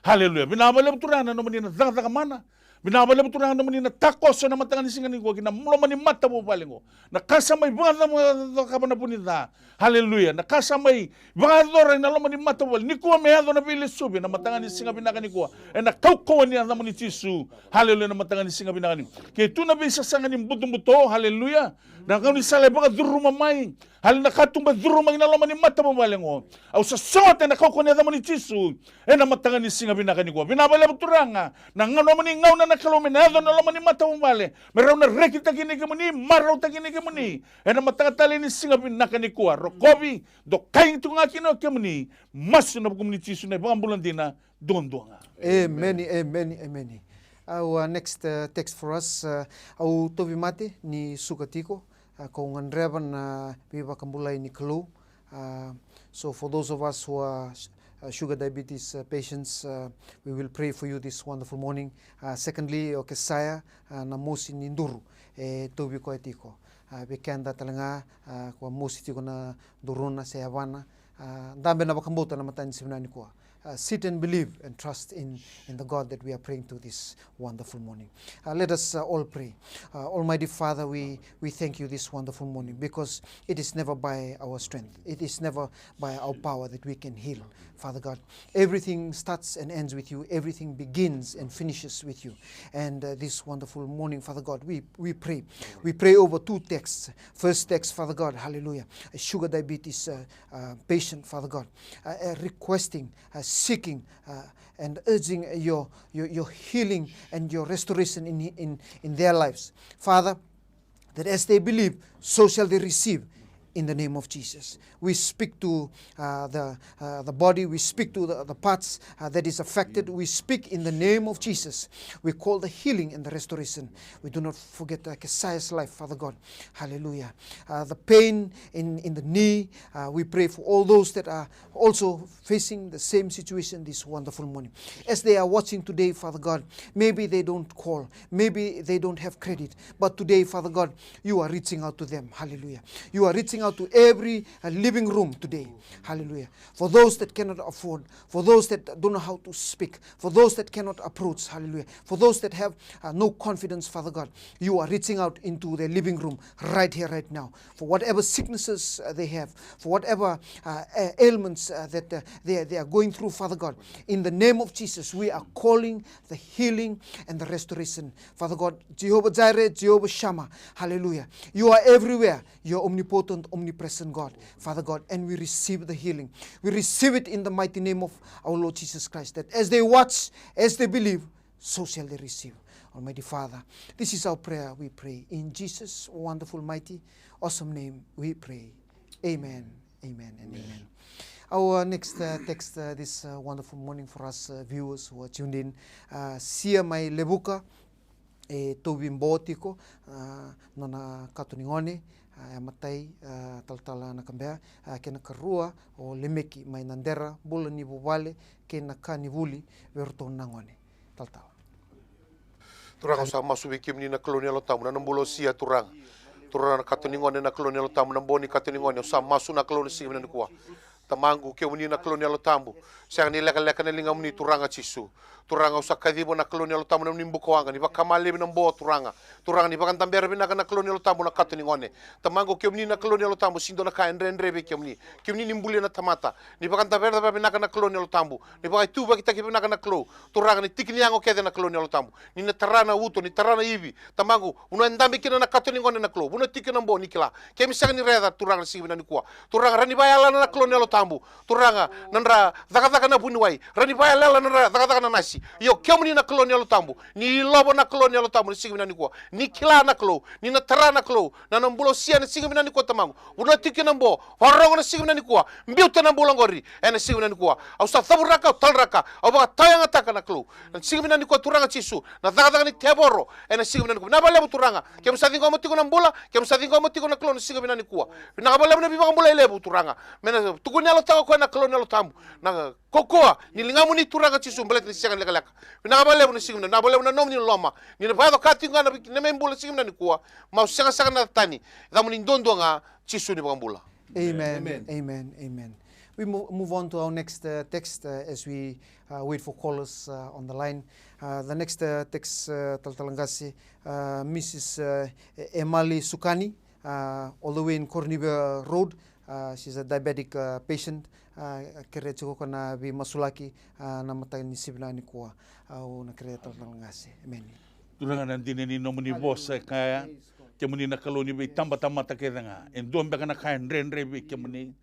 Haleluya. Vinaka vakalevu Turaga na nomuni na cakacaka mana. Vinaka vakalevu Turaga na nomuni na takoso ena mataka ni siga nikua ki na loma ni matavuvale qo. Na ka sa mai vakacava, cakava na vunica. Haleluya. Na ka sa mai vakayacora ena loma ni matavuvale. Nikua me yaco na veilesuvi ena mataka ni siga vinaka nikua. Ena kaukauwa ni yacamuni Jisu. Haleluya, na mataka ni siga vinaka nikua. Ke tu na veisasaga ni butobuto. Haleluya. Na gaunisala e vakacuruma mai. Haleluya, na katuba e curuma ki na loma ni matavuvale qo. Au sa sogota ena kaukauwa ni yacamuni Jisu. Ena mataka ni siga vinaka nikua. Vinaka vakalevu Turaga. Na ga nomuni gauna na Kalou me na yaco ena loma ni matavuvale. Me rau na rekitaki ni kemuni, marautaki ni kemuni. Ena mataka talei ni siga vinaka nikua. Rokovi, dokai tiko ga kina o kemuni. Masu ena vukumuni Jisu na iVakabula dina. Duadua ga. Emeni, emeni, emeni. Our next, uh, text for us, uh, au tauvimate ni suka tiko, uh, kau gadreva na veivakabulai ni Kalou. Uh, so for those of us who are, uh, sugar diabetes, uh, patients, uh, we will pray for you this wonderful morning. Uh, secondly, o Kesaya, uh, na mosi ni duru, e tauvi koya tiko. Uh, vei keda tale ga, uh, ko mosi tiko na duruna se yavana, uh, dabe na vakabauta na mataka ni siga vinaka nikua. Uh, sit and believe and trust in, in the God that we are praying to this wonderful morning. Uh, let us, uh, all pray. Uh, Almighty Father, we, we thank you this wonderful morning because it is never by our strength. It is never by our power that we can heal, Father God. Everything starts and ends with you. Everything begins and finishes with you. And, uh, this wonderful morning, Father God, we, we pray. We pray over two texts. First text, Father God, hallelujah. A sugar diabetes, uh, uh, patient, Father God, uh, uh, requesting, uh, seeking, uh, and urging your, your, your healing and your restoration in, in, in their lives. Father, that as they believe, so shall they receive in the name of Jesus. We speak to, uh, the, uh, the body, we speak to the, the parts, uh, that is affected. We speak in the name of Jesus. We call the healing and the restoration. We do not forget, uh, Kesaya's life, Father God. Hallelujah. Uh, the pain in, in the knee, uh, we pray for all those that are also facing the same situation this wonderful morning. As they are watching today, Father God, maybe they don't call, maybe they don't have credit, but today, Father God, you are reaching out to them. Hallelujah. You are reaching out to every, uh, living room today. Hallelujah. For those that cannot afford, for those that don't know how to speak, for those that cannot approach, hallelujah, for those that have, uh, no confidence, Father God, you are reaching out into their living room right here, right now. For whatever sicknesses, uh, they have, for whatever, uh, a-, ailments, uh, that, uh, they, they are going through, Father God, in the name of Jesus, we are calling the healing and the restoration. Father God, Jehovah Jireh, Jehovah Shammah, hallelujah. You are everywhere. You are omnipotent, omnipresent God, Father God, and we receive the healing. We receive it in the mighty name of our Lord Jesus Christ, that as they watch, as they believe, so shall they receive. Almighty Father, this is our prayer, we pray. In Jesus' wonderful, mighty, awesome name, we pray. Amen, amen, and amen. Our next, uh, text, uh, this, uh, wonderful morning for us, uh, viewers who are tuned in. Uh, Sia mai Levuka, e tauvi bo tiko, uh, nona kato ni gone, uh, e matai, uh, Talatala Nakabea, uh, kei na karua o Lemeki mai Nadera, bula ni vuvale kei na ka ni vuli vei iratou na gone. Talatala. Turaga, au sa masu vei kemuni na Kalou ni Yalo Tabu, na nona bula o Sia, Turaga. Turaga, na kato ni gone, na Kalou ni Yalo Tabu, na bo ni kato ni gone, au sa masu na Kalou ni siga vinaka nikua. Tamaqu, kemuni na Kalou ni Yalo Tabu. Sega ni lekaleka na ligamuni, Turaga Jisu. Turaga, au sa kaciva na Kalou ni Yalo Tabu na nomuni bukawaqa, ni vakama laivi na bo, Turaga. Turaga, ni vakadabera vinaka na Kalou ni Yalo Tabu na kato ni gone. Tamaqu, kemuni na Kalou ni Yalo Tabu, sega ni dua na ka e dredre vei kemuni. Kemuni ni bulia na tamata. Ni vakadabera vinaka na Kalou ni Yalo Tabu. Ni vakaituvakitaki vinaka na Kalou. Turaga, ni tiki ni yago kece na Kalou ni Yalo Tabu. Ni na tara na uto, ni tara na ivi. Tamaqu, vanua e dabe kina na kato ni gone na Kalou. Vanua tiko na bo ni kila. Keimami sega ni raica, Turaga, na siga vinaka nikua. Turaga, rawa ni vakayalana na Kalou ni Yalo Tabu. Turaga, na dra cakacaka na vuniwai, ra ni vakayalayala na dra cakacaka na nasi. Io, kemuni na Kalou ni Yalo Tabu, ni ilova na Kalou ni Yalo Tabu na siga vinaka nikua. Ni kila na Kalou, ni na tara na Kalou na nona bula o Sia na siga vinaka nikua, Tamaqu. Vanua tiko kina na bo, vakarogo na siga vinaka nikua. Biuta na bula oqori ena siga vinaka nikua. Au sa cavuraka, au talaraka, au vakatawayagataka na Kalou na siga vinaka nikua, Turaga Jisu, na cakacaka ni tevoro ena siga vinaka nikua. Vinaka vakalevu, Turaga, kemu sa ciqoma tiko na bula, kemu sa ciqoma tiko na Kalou na siga vinaka nikua. Vinaka vakalevu na veivakabulai levu, Turaga, me na tukuni yalotaka o koya na Kalou ni Yalo Tabu na kaukauwa ni ligamuni, Turaga Jisu, baleta ni sega ni lekaleka. Vinaka vakalevu na siga vinaka, vinaka vakalevu na nomuni loloma, ni na vakayaco ka tiko ga na vei-, na me bula siga vinaka nikua. Mau sega saka na tani, yacamuni duadua ga, Jisu ni vakabula. Amen. Amen. Amen. Amen. We mo-, move on to our next, uh, text, uh, as we, uh, wait for callers, uh, on the line. Uh, the next, uh, text, uh, talatala qase, uh, Missus, uh, E-, Emali Sukani, uh, all the way in Koronivea Road. Uh, she's a diabetic, uh, patient. Uh, kerea tiko ko na veimasulaki, uh, na mataka ni siga vinaka nikua. Uh, au na kerea talatala qase. Amen. Turaga, na dina ni nomuni vosa e kaya, kemuni na Kalou ni veitabatamata kece ga. E dua beka na ka e dredre vei kemuni?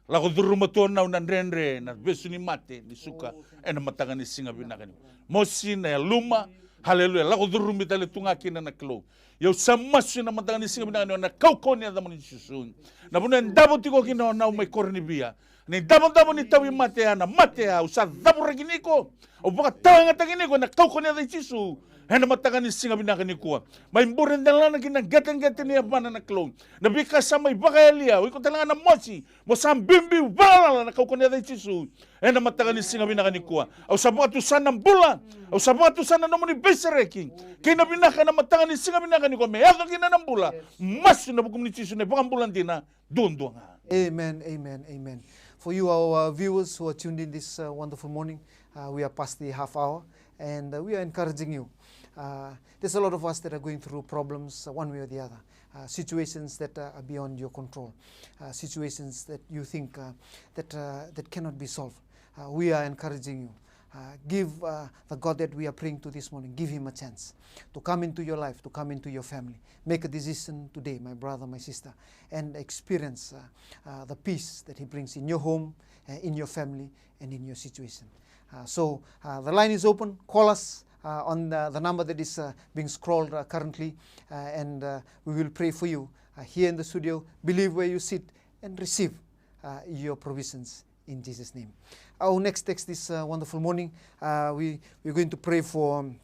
Lako curuma tu o nau na dredre, na vesu ni mate ni suka ena mataka ni siga vinaka ni mosi, na yaluma. Haleluya. Lako curumi tale tu ga kina na Kalou. Ia au sa masu ena mataka ni siga vinaka ni, na kaukauwa ni yacamuni Jisu, na vanua e davo tiko kina o nau mai Koronivea. Ni davodavo ni tauvimate ya, na mate ya, au sa cavuraki ni iko. Au vakatawayagataki ni iko ena kaukauwa ni yaca i Jisu. Ena mataka ni siga vinaka nikua, mai bure delana ki na qeteqete ni yavana, na Kalou. Na veika sa mai vakayalia, o iko tale ga na mosi, mo sa biubiu valalala ena kaukauwa ni yaca i Jisu. Ena mataka ni siga vinaka nikua, au sa vakatusa na bula. Au sa vakatusa na nomuni veisereki kei na vinaka ena mataka ni siga vinaka nikua, me yaco kina na bula. Masu ena vukumuni Jisu, na iVakabula dina duadua ga. Amen, amen, amen. For you, our, uh, viewers who are tuned in this, uh, wonderful morning, uh, we are past the half hour, and, uh, we are encouraging you. Uh, there's a lot of us that are going through problems, uh, one way or the other, uh, situations that, uh, are beyond your control, uh, situations that you think, uh, that, uh, that cannot be solved. Uh, we are encouraging you. Uh, give, uh, the God that we are praying to this morning, give him a chance to come into your life, to come into your family. Make a decision today, my brother, my sister, and experience, uh, uh, the peace that he brings in your home, uh, in your family, and in your situation. Uh, so, uh, the line is open. Call us, uh, on the, the number that is, uh, being scrolled, uh, currently, uh, and, uh, we will pray for you, uh, here in the studio. Believe where you sit and receive, uh, your provisions in Jesus' name. Our next text this, uh, wonderful morning, uh, we, we're going to pray for, um,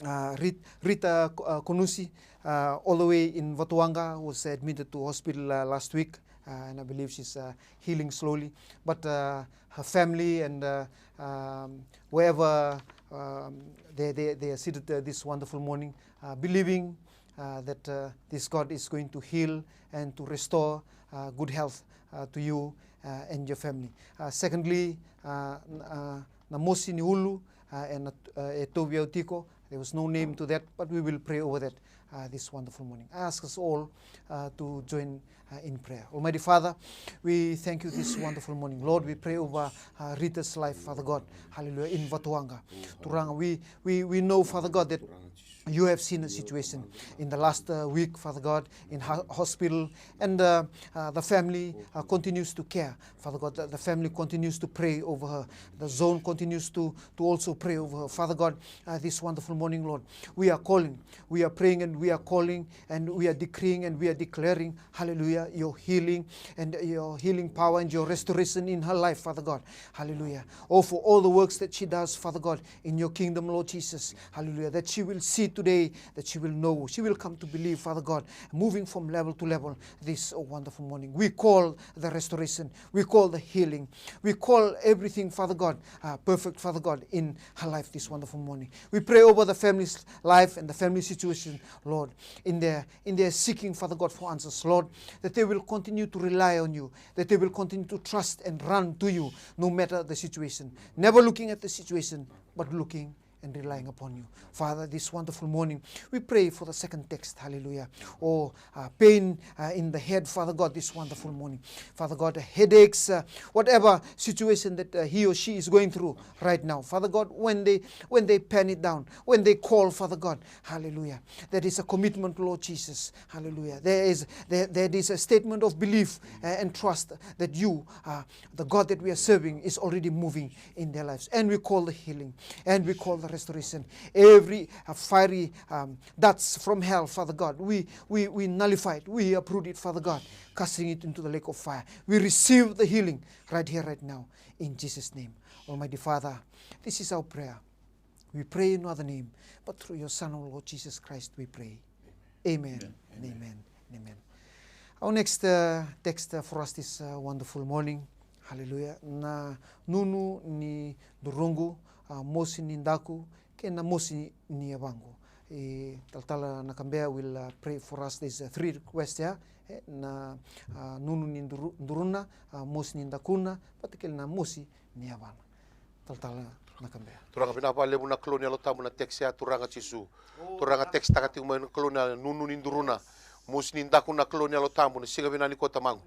uh, Rit-, Rita, uh, Konusi, uh, all the way in Vatuwaqa, was admitted to hospital, uh, last week, uh, and I believe she's, uh, healing slowly. But, uh, her family and, uh, um, wherever, um, they, they, they are seated, uh, this wonderful morning, uh, believing, uh, that, uh, this God is going to heal and to restore, uh, good health, uh, to you, uh, and your family. Uh, secondly, uh, n-, uh, na mosi ni ulu, uh, e na, uh, e tauvi au tiko. There was no name to that, but we will pray over that, uh, this wonderful morning. I ask us all, uh, to join, uh, in prayer. Almighty Father, we thank you this wonderful morning. Lord, we pray over, uh, Rita's life, Father God. Hallelujah. In Vatuwaqa. Turaga, we, we, we know, Father God, that you have seen a situation in the last, uh, week, Father God, in ho-, hospital, and, uh, uh, the family, uh, continues to care. Father God, the, the family continues to pray over her. The zone continues to, to also pray over her. Father God, uh, this wonderful morning, Lord, we are calling, we are praying, and we are calling, and we are decreeing, and we are declaring, hallelujah, your healing and your healing power and your restoration in her life, Father God. Hallelujah. Oh, for all the works that she does, Father God, in your kingdom, Lord Jesus. Hallelujah. That she will see today, that she will know, she will come to believe, Father God, moving from level to level this, oh, wonderful morning. We call the restoration. We call the healing. We call everything, Father God, uh, perfect, Father God, in her life this wonderful morning. We pray over the family's life and the family situation, Lord, in their, in their seeking, Father God, for answers, Lord, that they will continue to rely on you, that they will continue to trust and run to you no matter the situation. Never looking at the situation, but looking and relying upon you. Father, this wonderful morning, we pray for the second text, hallelujah. Oh, uh, pain uh, in the head, Father God, this wonderful morning. Father God, headaches, uh, whatever situation that uh, he or she is going through right now. Father God, when they when they pen it down, when they call, Father God, hallelujah. That is a commitment, Lord Jesus. Hallelujah. There is there, that is a statement of belief uh, and trust that you, uh, the God that we are serving, is already moving in their lives. And we call the healing, and we call the restoration. Every uh, fiery um, darts from hell, Father God, we, we, we nullify it, we uproot it, Father God, casting it into the lake of fire. We receive the healing right here, right now, in Jesus' name. Almighty Father, this is our prayer. We pray in no other name, but through your Son, our Lord Jesus Christ, we pray. Amen. Amen. Amen. Amen. Our next uh, text uh, for us this uh, wonderful morning. Hallelujah. Na nunu ni duruqu, uh, mosi ni daku, kei na mosi ni yavaqu. E, talatala Nakabea will uh, pray for us these uh, three requests here. E, na uh, nunu ni duru, duruna, uh, mosi ni dakuna, vata kei na mosi ni yavana. Talatala Nakabea. Turaga, vinaka vakalevu na Kalou ni Yalo Tabu na text ya, Turaga Jisu. Turaga, text taka tiko mai na Kalou na nunu ni duruna, mosi ni daku na Kalou ni Yalo Tabu na siga vinaka nikua, Tamaqu.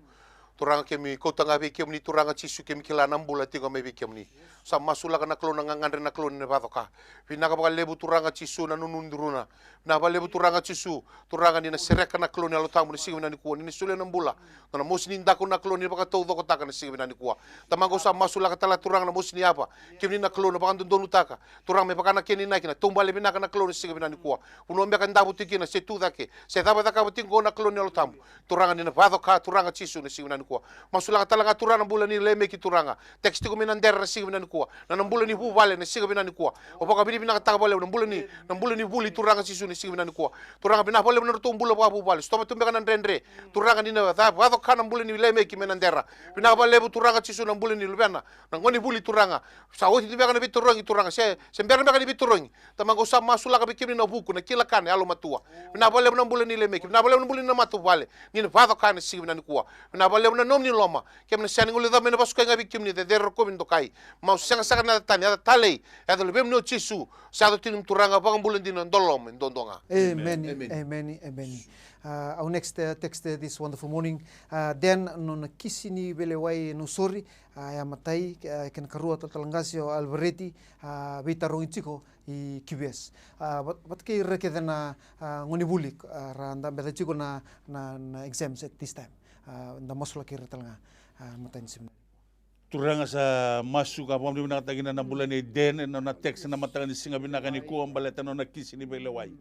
Turaga, keimami kauta ga vei kemuni, Turaga Jisu, keimami kila na bula tiko mai vei kemuni. Sa masulaka na Kalou na gagadre, na Kalou ni na vacoka. Vinaka vakalevu, Turaga Jisu, na nunu ni duruna. Vinaka vakalevu, Turaga Jisu. Turaga, ni na sereka na Kalou ni Yalo Tabu na siga vinaka nikua, ni na solia na bula. Na mosi ni daku na Kalou ni vakataucokotaka na siga vinaka nikua. Tamaqu, au sa masulaka tale, Turaga, na mosi ni yava. Kemuni na Kalou na vakadodonutaka. Turaga, me vaka na kena inaki na taubale vinaka na Kalou na siga vinaka nikua. Vanua beka e davo tiko kina, se tu cake, se cava e cakava tiko qo na Kalou ni Yalo Tabu. Turaga, ni na vacoka, Turaga Jisu, na siga vinaka nikua. Masulaka tale ga, Turaga, na bula ni Lemeki, Turaga. Text tiko mai Nadera na siga vinaka nikua. Na nona bula ni vuvale na siga vinaka nikua. Au vakavinavinakataka vakalevu na bula ni, na bula ni vuli, Turaga Jisu, na siga vinaka nikua. Turaga, vinaka vakalevu na nodratou bula vakavuvale. Sotava tu beka na dredre. Turaga, ni na ca, vacoka na bula ni Lemeki mai Nadera. Vinaka vakalevu, Turaga Jisu, na bula ni luvena, na gone vuli, Turaga. Sa oti tu beka na veitarogi, Turaga. Se, se bera beka ni veitarogi. Tamaqu, au sa masulaka vei kemuni na vuku, na kila ka, na yalomatua. Vinaka vakalevu na bula ni Lemeki. Vinaka vakalevu na bula ni na matavuvale. Ni na vacoka na siga vinaka nikua. Vinaka vakalevu na nomuni loloma. Keimami na sega ni guilecava, me na vasukai ga vei kemuni, cecere, rokovi, dokai. Mau sega saka na yaca tani, yaca talei. Yaca luvemuni o Jisu. Sa yaco tiko, Turaga, vakabula dina, dodonu, loloma duadua ga. Amen. Amen. Amen. Amen. Uh, our next uh, text uh, this wonderful morning. Uh, Dan, nona kisi ni veilewai, Nausori, uh, e a matai, uh, kena karua, talatala qase o Alvareti, uh, veitarogi tiko i Q V S. Uh, vata kei ira kece na uh, gone vuli, uh, ra dabeca tiko na, na, na exams at this time. Uh, da masulaki ira tale ga, uh, matai ni siga. Turaga, sa masu ka vakavinavinakataka kina na bula nei Dan ena nona text na mataka ni siga vinaka nikua baleta na nona kisi ni veilewai.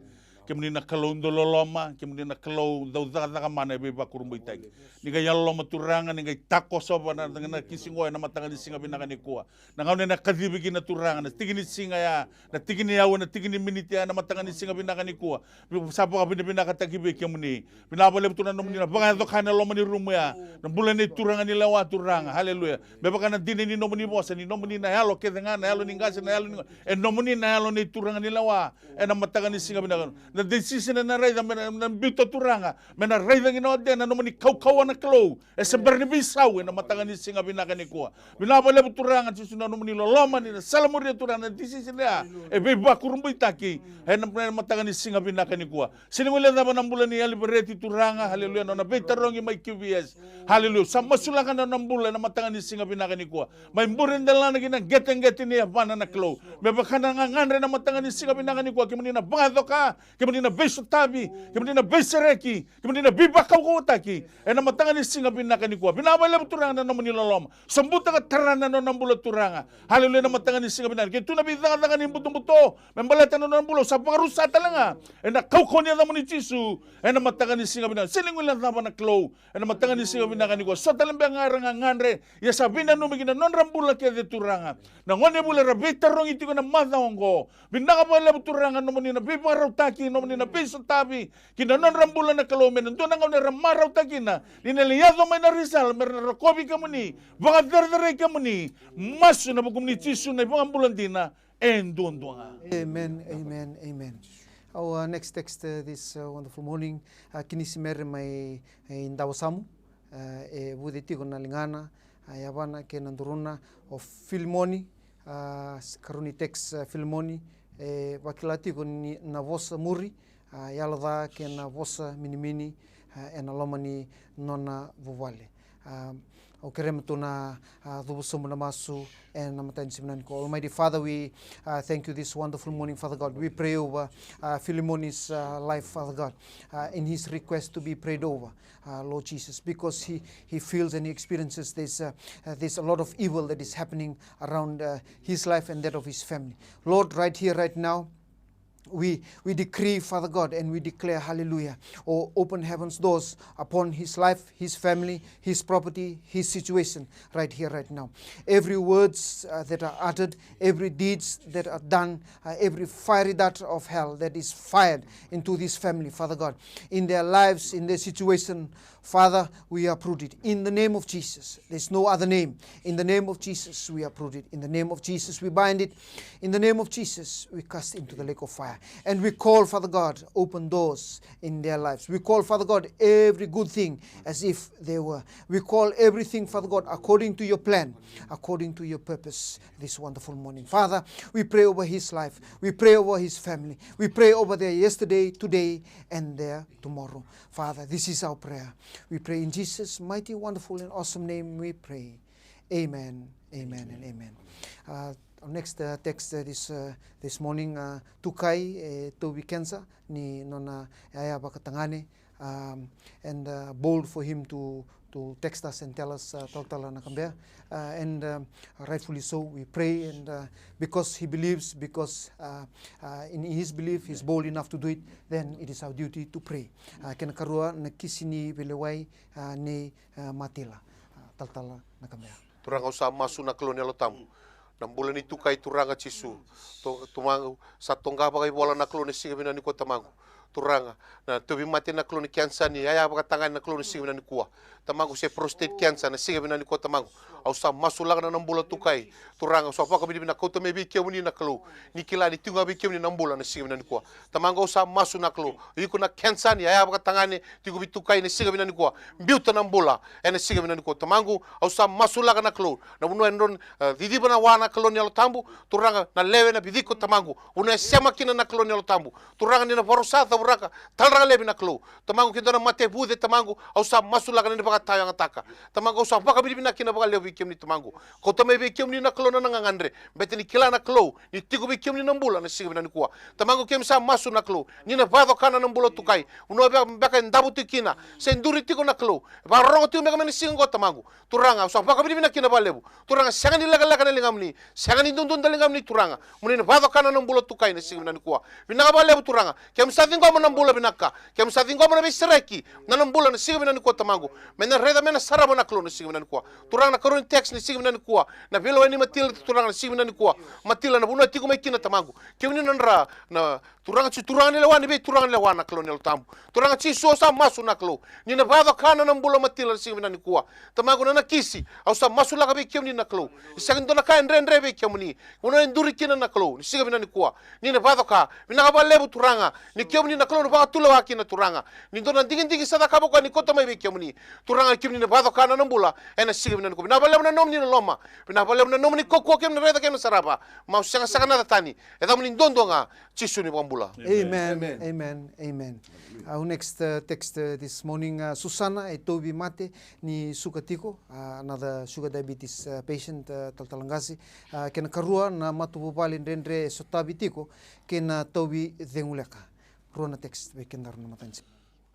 Kemuni na Kalou dau loloma, kemuni na Kalou dau cakacaka mana e veivakurabuitaki. Ni qai yalololoma, Turaga, ni qai takosova na, na kisi qo ena mataka ni siga vinaka nikua. Na gauna ena kacivi kina, Turaga, na tiki ni siga ya, na tiki ni aua, na tiki ni miniti ya ena mataka ni siga vinaka nikua. Sa vakavinavinakataki vei kemuni. Vinaka vakalevu, Turaga, na nomuni na vakayaco ka ena loma ni rumu ya. Na bula nei turaga ni lewa, Turaga. Haleluya. Me vaka na dina ni nomuni vosa, ni nomuni na yalo kece ga, na yalo ni qase, na yalo ni, e nomuni na yalo nei turaga ni lewa. Ena mataka ni siga vinaka. Na decision ena raica, me na, na biuta, Turaga. Me na raica kina o Dan na nomuni kaukauwa, na Kalou. E se bera ni veisau ena mataka ni siga vinaka nikua. Vinaka vakalevu, Turaga Jisu, na nomuni loloma, ni na salamuria, Turaga, na decision ya e veivakurabuitaki ena, ena mataka ni siga vinaka nikua. Sega ni guilecava na bula ni Alivereti, Turaga, haleluya, na nona veitarogi mai Q V S. Haleluya. Sa masulaka na nona bula ena mataka ni siga vinaka nikua. Mai bure delana ki na qeteqete ni yavana, na Kalou. Me vaka na gagadre ena mataka ni siga vinaka nikua, kemuni na vakayacoka, kemuni na veisotavi, kemuni na veisereki, kemuni na veivakaukauwataki ena mataka ni siga vinaka nikua. Vinaka vakalevu, Turaga, na nomuni loloma. Sobuta ka tara na nona bula, Turaga. Haleluya, na mataka ni siga vinaka. Ke tu na veicakacaka ni butobuto me baleta na nona bula, au sa vakarusa tale ga ena kaukauwa ni yacamuni Jisu ena mataka ni siga vinaka. Sega ni guilecava, na Kalou, ena mataka ni siga vinaka nikua. So tale beka ga era gagadre, ia sa veinanumi ki na nodra bula kece, Turaga. Na gone vuli era veitarogi tiko ena macawa oqo. Vinaka vakalevu, Turaga, nomuni na veivakarautaki, nomuni na veisotavi ki na nodra bula, na Kalou, me na dua na gauna era marautaka kina ni na lai yaco mai na result, me ra na rokovi kemuni, vakacerecerei kemuni. Masu ena vukumuni Jisu, na iVakabula dina e duadua ga. Amen, amen, amen. Our uh, next text uh, this uh, wonderful morning, uh, Kinisimere mai, eh, Dawasamu, uh, e vuce tiko na ligana, uh, yavana kei na duruna o Filimoni, uh, s-, karua ni text, uh, Filimoni, E vakila tiko ni na vosa muri, a, yalo ca kei na vosa minimini, a, ena loma ni nona vuvale. A, au kerea me tou na, a, cuva sobu na masu ena mataka ni siga vinaka nikua. Almighty Father, we, uh, thank you this wonderful morning, Father God. We pray over, uh, Philemon's, uh, life, Father God, uh, in his request to be prayed over, uh, Lord Jesus, because he, he feels and he experiences this, uh, uh, there's a lot of evil that is happening around, uh, his life and that of his family. Lord, right here, right now, we, we decree, Father God, and we declare, hallelujah, oh, open heavens doors upon his life, his family, his property, his situation, right here, right now. Every words, uh, that are uttered, every deeds that are done, uh, every fiery dart of hell that is fired into this family, Father God, in their lives, in their situation, Father, we uproot it. In the name of Jesus, there's no other name. In the name of Jesus, we uproot it. In the name of Jesus, we bind it. In the name of Jesus, we cast into the lake of fire. And we call, Father God, open doors in their lives. We call, Father God, every good thing as if they were. We call everything, Father God, according to your plan, according to your purpose this wonderful morning. Father, we pray over his life. We pray over his family. We pray over their yesterday, today, and their tomorrow. Father, this is our prayer. We pray in Jesus' mighty, wonderful, and awesome name we pray. Amen, amen, and amen. Uh, our next, uh, text, uh, this, uh, this morning, uh, Tukai, e tauvi kenisa ni nona yaya vakatagane, um, and, uh, bold for him to, to text us and tell us, uh, Talatala Nakabea. Uh, and, um, rightfully so, we pray, and, uh, because he believes, because, uh, uh, in his belief, he's bold enough to do it, then it is our duty to pray. Uh, kena karua na kisi ni veilewai, uh, nei, uh, Matila, uh, Talatala Nakabea. Turaga, au sa masu na Kalou ni Yalo Tabu. Na bula ni Tukai, Turaga Jisu. To-, Tamaqu, sa toqa vakaivola na Kalou na siga vinaka nikua, Tamaqu. Turaga, na tauvimate na Kalou ni kenisa ni yaya vakatagane na Kalou na siga vinaka nikua. Tamaqu, se prostate cancer na siga vinaka nikua, Tamaqu. Au sa masulaka na, na bula Tukai. Turaga, au sa vakavinavinaka, kauta mai vei kemuni na Kalou. Ni kila ni tiko ga vei kemuni na bula na siga vinaka nikua. Tamaqu, au sa masu na Kalou. Iko na kenisa ni yaya vakatagane, tiko vei Tukai na siga vinaka nikua. Biuta na bula ena siga vinaka nikua. Tamaqu, au sa masulaka na Kalou. Na vanua e drau, e, ciciva na wa na Kalou ni Yalo Tabu. Turaga, na lewe na viciko, Tamaqu. Vanua e sema kina na Kalou ni Yalo Tabu. Turaga, ni na vakarusa, cavuraka, talaraka laivi na Kalou. Tamaqu, ke dua na mate e vuce, Tamaqu, au sa masulaka ni na vakatayagataka. Tamaqu, au sa vakavinavinaka kina vakalevu vei kemuni, Tamaqu. Kauta mai vei kemuni na Kalou na, na gagadre. Beta ni kila na Kalou ni tiko vei kemuni na bula na siga vinaka nikua. Tamaqu, keimami sa masu na Kalou, ni na vakacoka na, na bula Tukai. Vanua beka, beka e davo tiko kina, se duri tiko na Kalou. Vakarorogo tiko beka mai na siga oqo, Tamaqu. Turaga, au sa vakavinavinaka kina vakalevu. Turaga, sega ni lekaleka na ligamuni, sega ni duadua na ligamuni, Turaga. Mo ni na vakacoka na, na bula Tukai na siga vinaka nikua. Vinaka vakalevu, Turaga. Keimami sa ciqoma na bula vinaka. Keimami sa ciqoma na veisereki na, na bula na siga vinaka nikua, Tamaqu. Me na raica, me na sarava na Kalou na siga vinaka nikua. Turaga, na karua ni text na siga vinaka nikua. Na veilewai nei Matila, Turaga, na siga vinaka nikua. Matila, na vanua tiko mai kina, Tamaqu. Kemuni na dra, na Turaga Jisu, Turaga ni lewa ni veituraga ni lewa na Kalou ni Yalo Tabu. Turaga Jisu, au sa masu na Kalou, ni na vakacoka na, na bula Matila na siga vinaka nikua. Tamaqu, na, na kisi, au sa masulaka vei kemuni na Kalou. E sega ni dua na ka e dredre vei kemuni. Vanua e duri kina na Kalou ni siga vinaka nikua, ni na vakacoka. Vinaka vakalevu, Turaga, ni kemuni na Kalou na vakatulewa kina, Turaga. Ni dua na digidigi sa cakava o koya ni kauta mai vei kemuni. Turaga, kemuni na vakacoka na, na bula ena siga vinaka nikua. Vinaka vakalevu na nomuni loloma. Vinaka vakalevu na nomuni kaukauwa, kemuni na raica, kemuni na sarava. Mau sega saka na yaca tani. E yacamuni duadua ga, Jisu na iVakabula. Amen. Amen. Amen. Amen. Our next, uh, text, uh, this morning, uh, Susana, e tauvimate ni suka tiko, uh, another sugar diabetes, uh, patient, uh, Talatala Qase. Uh, kena karua, na matavuvale dredre e sotavi tiko, kei na tauvi ceguleka. Rua na text vei kedaru na mataka ni siga.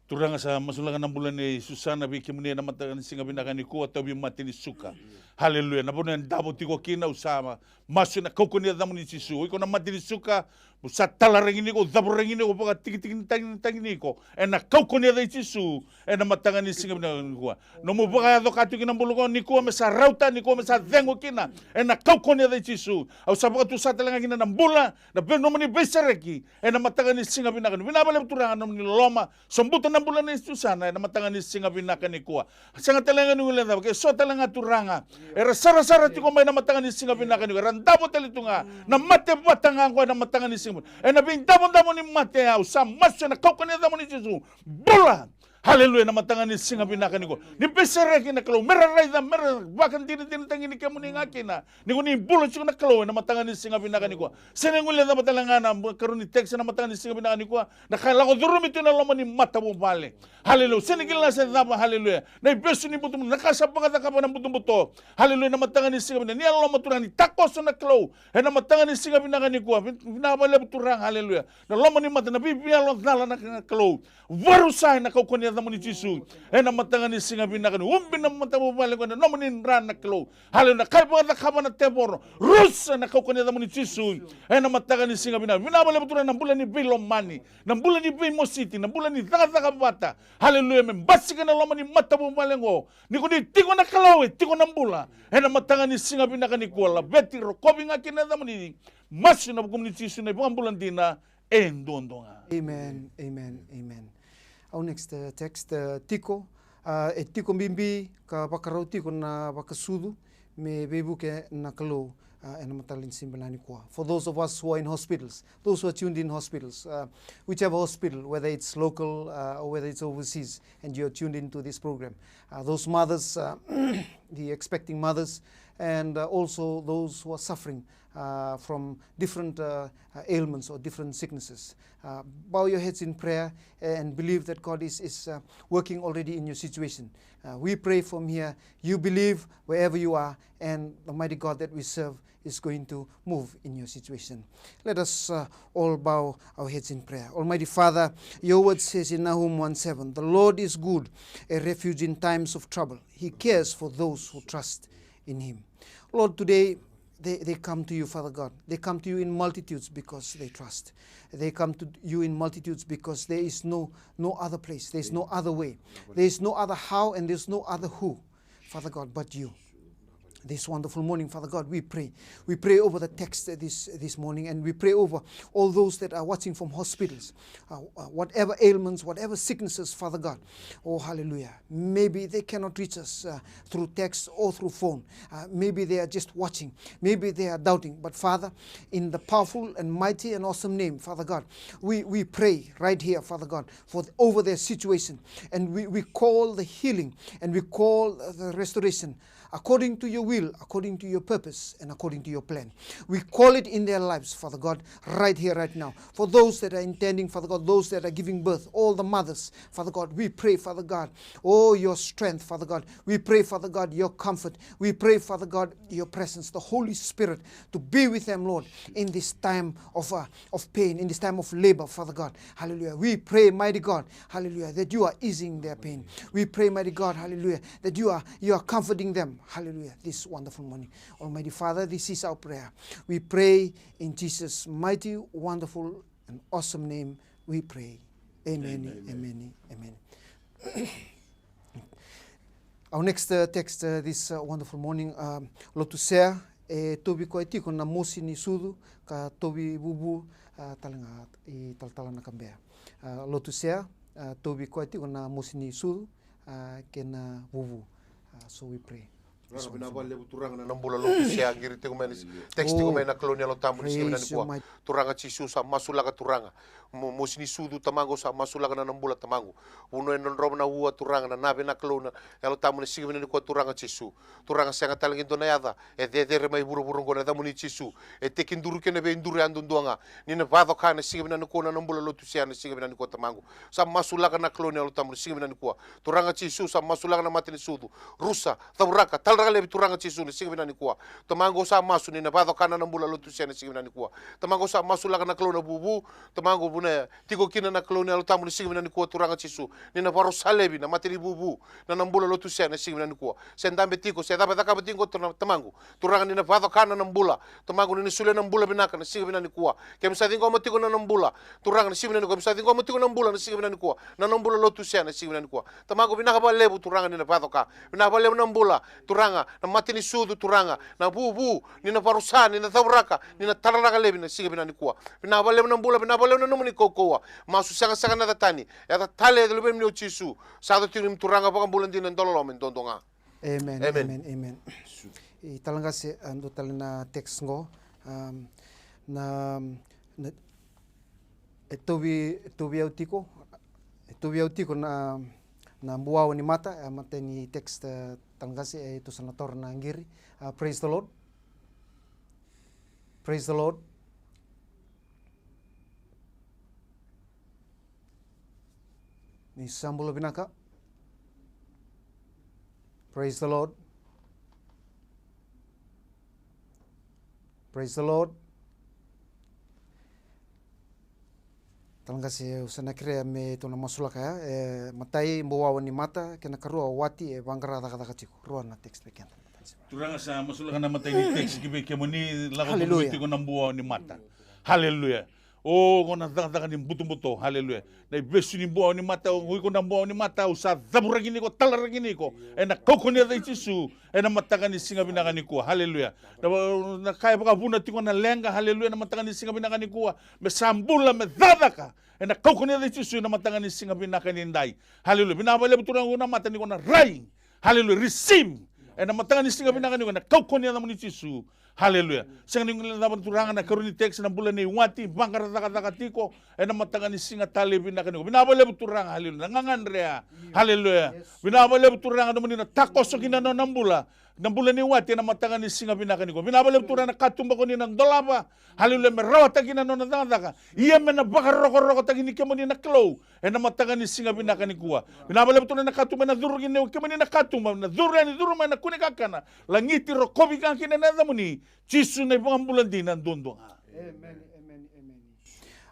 Turaga, sa masulaka na bula nei Susana vei kemuni ena mataka ni siga vinaka nikua, tauvimate ni suka. Haleluya. Na vanua e davo tiko kina, au sa masu ena kaukauwa ni yacamuni, Jisu. O iko na mate ni suka, au sa talaraki iko, au cavoraki iko, au vakatikitikitaki iko ena kaukauwa ni yaca i Jisu. Ena mataka ni siga vinaka nikua, nomu vakayaco ka tiko kina na bula oqo nikua, me sa rauta nikua, me sa cegu kina ena kaukauwa ni yaca i Jisu. Au sa vakatusa tale ga kina na bula, na vei-, nomuni veisereki ena mataka ni siga vinaka nikua. Vinaka vakalevu, Turaga, nomuni loloma. Sobuta na bula nei Susana ena mataka ni siga vinaka nikua. Sega tale ga ni guilecava, ke so tale ga, Turaga, era sarasara tiko mai ena mataka ni siga vinaka nikua, era davo tale tu ga na mate vata ga oqo ena mataka ni siga vinaka. Ena veidavodavo ni mate, au sa masu ena kaukauwa ni yacamuni, Jisu. Bula! Haleluya, na mataka ni siga vinaka nikua. Ni veisereki na Kalou, me ra raica, me ra vakadinadinataki ni kemuni ga kina. Ni ko ni bula tiko na Kalou, ena mataka ni siga vinaka nikua. Sega ni guileca cava tale ga na karua ni text ena mataka ni siga vinaka nikua. Na ka e lako curumi tu ena loma ni matavuvale. Haleluya. Sega ni kila se cava, haleluya. Na ivesu ni butobuto, na ka sa vakacakava na butobuto. Haleluya, na mataka ni siga vinaka. Ni yalololoma Turaga, ni takoso na Kalou. Ena mataka ni siga vinaka nikua. Vin-, vinaka vakalevu Turaga, haleluya. Na loma ni mata, na veiveiyalo cala na, na Kalou. Varusa ena kaukauwa ni yacamuni Jisu. Ena mataka ni siga vinaka ni ubi na matavuvale qo ena nomuni dra na Kalou. Haleluya. Na ka e vakacakava na tevoro. Rusa ena kaukauwa ni yacamuni Jisu. Ena mataka ni siga vinaka. Vinaka vakalevu Turaga na bula ni veilomani. Na bula ni veimositi. Na bula ni cakacaka vata. Haleluya. Me basika ena loma ni matavuvale qo. Ni ko ni tiko na Kalou e tiko na bula. Ena mataka ni siga vinaka nikua. Laveti rokovi ga kina yacamuni. Masu ena vukumuni Jisu na iVakabula dina. E duadua ga. Amen, amen, amen. Our next, uh, text, uh, tiko, uh, e tiko bibi ka vakarau tiko na vakasucu me veivuke na Kalou, uh, ena mataka ni siga vinaka nikua. For those of us who are in hospitals, those who are tuned in hospitals, uh, whichever hospital, whether it's local, uh, or whether it's overseas, and you're tuned into this program, uh, those mothers, uh, the expecting mothers, and, uh, also those who are suffering, uh, from different, uh, uh, ailments or different sicknesses. Uh, bow your heads in prayer and believe that God is, is, uh, working already in your situation. Uh, we pray from here. You believe wherever you are, and the mighty God that we serve is going to move in your situation. Let us, uh, all bow our heads in prayer. Almighty Father, your word says in Nahum one seven, "The Lord is good, a refuge in times of trouble. He cares for those who trust in him." Lord, today they, they come to you, Father God. They come to you in multitudes because they trust. They come to you in multitudes because there is no, no other place. There is no other way. There is no other how and there's no other who, Father God, but you. This wonderful morning, Father God, we pray. We pray over the text this, this morning, and we pray over all those that are watching from hospitals, uh, uh, whatever ailments, whatever sicknesses, Father God. Oh, hallelujah. Maybe they cannot reach us, uh, through text or through phone. Uh, maybe they are just watching. Maybe they are doubting. But Father, in the powerful and mighty and awesome name, Father God, we, we pray right here, Father God, for the, over their situation. And we, we call the healing and we call, uh, the restoration according to your will, according to your purpose, and according to your plan. We call it in their lives, Father God, right here, right now. For those that are intending, Father God, those that are giving birth, all the mothers, Father God, we pray, Father God, oh, your strength, Father God. We pray, Father God, your comfort. We pray, Father God, your presence, the Holy Spirit, to be with them, Lord, in this time of, uh, of pain, in this time of labor, Father God. Hallelujah. We pray, mighty God, hallelujah, that you are easing their pain. We pray, mighty God, hallelujah, that you are, you are comforting them. Hallelujah. This wonderful morning. Almighty Father, this is our prayer. We pray in Jesus' mighty, wonderful, and awesome name we pray. Amen, amen, amen. Our next, uh, text, uh, this, uh, wonderful morning, um, Lotu Sea, e tauvi koya tiko na mosi ni sucu, ka tauvi vuvu, uh, tale ga i Talatala Nakabea. Uh, Lotu Sea, uh, tauvi koya tiko na mosi ni sucu, uh, kei na vuvu. Uh, so we pray. Turaga, vinaka vakalevu Turaga na, na bula Lotu Sea, qiri tiko mai na, text tiko mai na Kalou ni Yalo Tabu ni siga vinaka nikua. Turaga Jisu, sa masulaka Turaga. Mo-, mosi ni sucu Tamaqu, sa masulaka na, na bula Tamaqu. Vanua e drodrova na ua Turaga, na nave na Kalou na Yalo Tabu ni siga vinaka nikua Turaga Jisu. Turaga, sega tale ga e dua na yaca e cecere mai vuravura oqo na yacamuni Jisu. E tekiduru kei na veiduru yadudua ga. Ni na vacoka na siga vinaka nikua na, na bula Lotu Sea na siga vinaka nikua Tamaqu. Sa masulaka na Kalou ni Yalo Tabu ni siga vinaka nikua. Turaga Jisu, sa masulaka na mata ni sucu. Rusa, cauraka, talaraka laivi Turaga Jisu na siga vinaka nikua. Tamaqu, au sa masu ni na vacoka na, na bula Lotu Sea na siga vinaka nikua. Tamaqu, au sa masulaka na Kalou na vuvu. Tamaqu, vuna tiko kina na Kalou ni Yalo Tabu na siga vinaka nikua Turaga Jisu. Ni na varusa laivi na mata ni vuvu, na, na bula Lotu Sea na siga vinaka nikua. Se dabe tiko, se cava e cakava tiko Turaga, Tamaqu. Turaga, ni na vacoka na, na bula. Tamaqu, ni na solia na bula vinaka na siga vinaka nikua. Keimami sa ciqoma tiko na, na bula. Turaga, na siga vinaka nikua, keimami sa ciqoma tiko na bula na siga vinaka nikua. Na, na bula Lotu Sea na siga vinaka nikua. Tamaqu, vinaka vakalevu Turaga ni na vacoka. Vinaka vakalevu na bula Turaga, na mata ni sucu Turaga, na vuvu, ni na varusa, ni na cauraka, ni na talaraka laivi na siga vinaka nikua. Vinaka vakalevu na bula, vinaka vakalevu na nomuni kaukauwa. Masu sega sega na yaca tani, yaca talei, yaca Luvemuni o Jisu. Sa yaco tiko ni Turaga, vakabula dina, dauloloma e duadua ga. Amen, amen, amen. I Talaqase, a, dua tale na text qo. Am, na, na, e tauvi, e tauvi au tiko, e tauvi au tiko na, Na buawa ni mata, e matai ni text, e, tale qase, e, tou sa na taura na qiri. A, praise the Lord. Praise the Lord. Ni sa bula vinaka. Praise the Lord. Praise the Lord. Tale qase, au sa na kerea me tou na masulaka ya. E, matai, buawa ni mata, kena karua, wati e vaqara cakacaka tiko. Rua na text vei keda. Turaga, sa masulaka na matai ni text ki vei kemuni, lako tu tiko na buawa ni mata. Haleluya. O, ko na cakacaka ni butobuto. Haleluya. Na ivesu ni buawa ni mata, o iko na buawa ni mata, au sa cavuraki ni iko, talaraki ni iko ena kaukauwa ni yaca i Jisu, ena mataka ni siga vinaka nikua. Haleluya. Na, na ka e vakavuna tiko na leqa, haleluya, na mataka ni siga vinaka nikua, me sa bula, me cakacaka ena kaukauwa ni yaca i Jisu, ena mataka ni siga vinaka nidai. Haleluya. Vinaka vakalevu Turaga, na mata ni ko na rai. Haleluya. Receive ena mataka ni siga vinaka nikua, ena kaukauwa ni yacamuni Jisu. Haleluya. Sega ni guilecava na Turaga na karua ni text, na bula nei wati, vaqara cakacaka tiko ena mataka ni siga tale vinaka nikua. Vinaka vakalevu Turaga, haleluya, na gagadre ya. Haleluya. Vinaka vakalevu Turaga, nomuni na takoso kina na nona bula, na bula nei wati ena mataka ni siga vinaka nikua. Vinaka vakalevu Turaga na katuba ko ni na dolava, haleluya, me rawata kina na nona cakacaka. Ia me na vakarokorokotaki ni kemuni na Kalou ena mataka ni siga vinaka nikua. Vinaka vakalevu Turaga na katuba ena curu kina, kemuni na katuba na curu yani, curu mai na kune kakana. Lagiti, rokovi ga kina na yacamuni Jisu, na iVakabula dina duadua ga. Amen, amen, amen.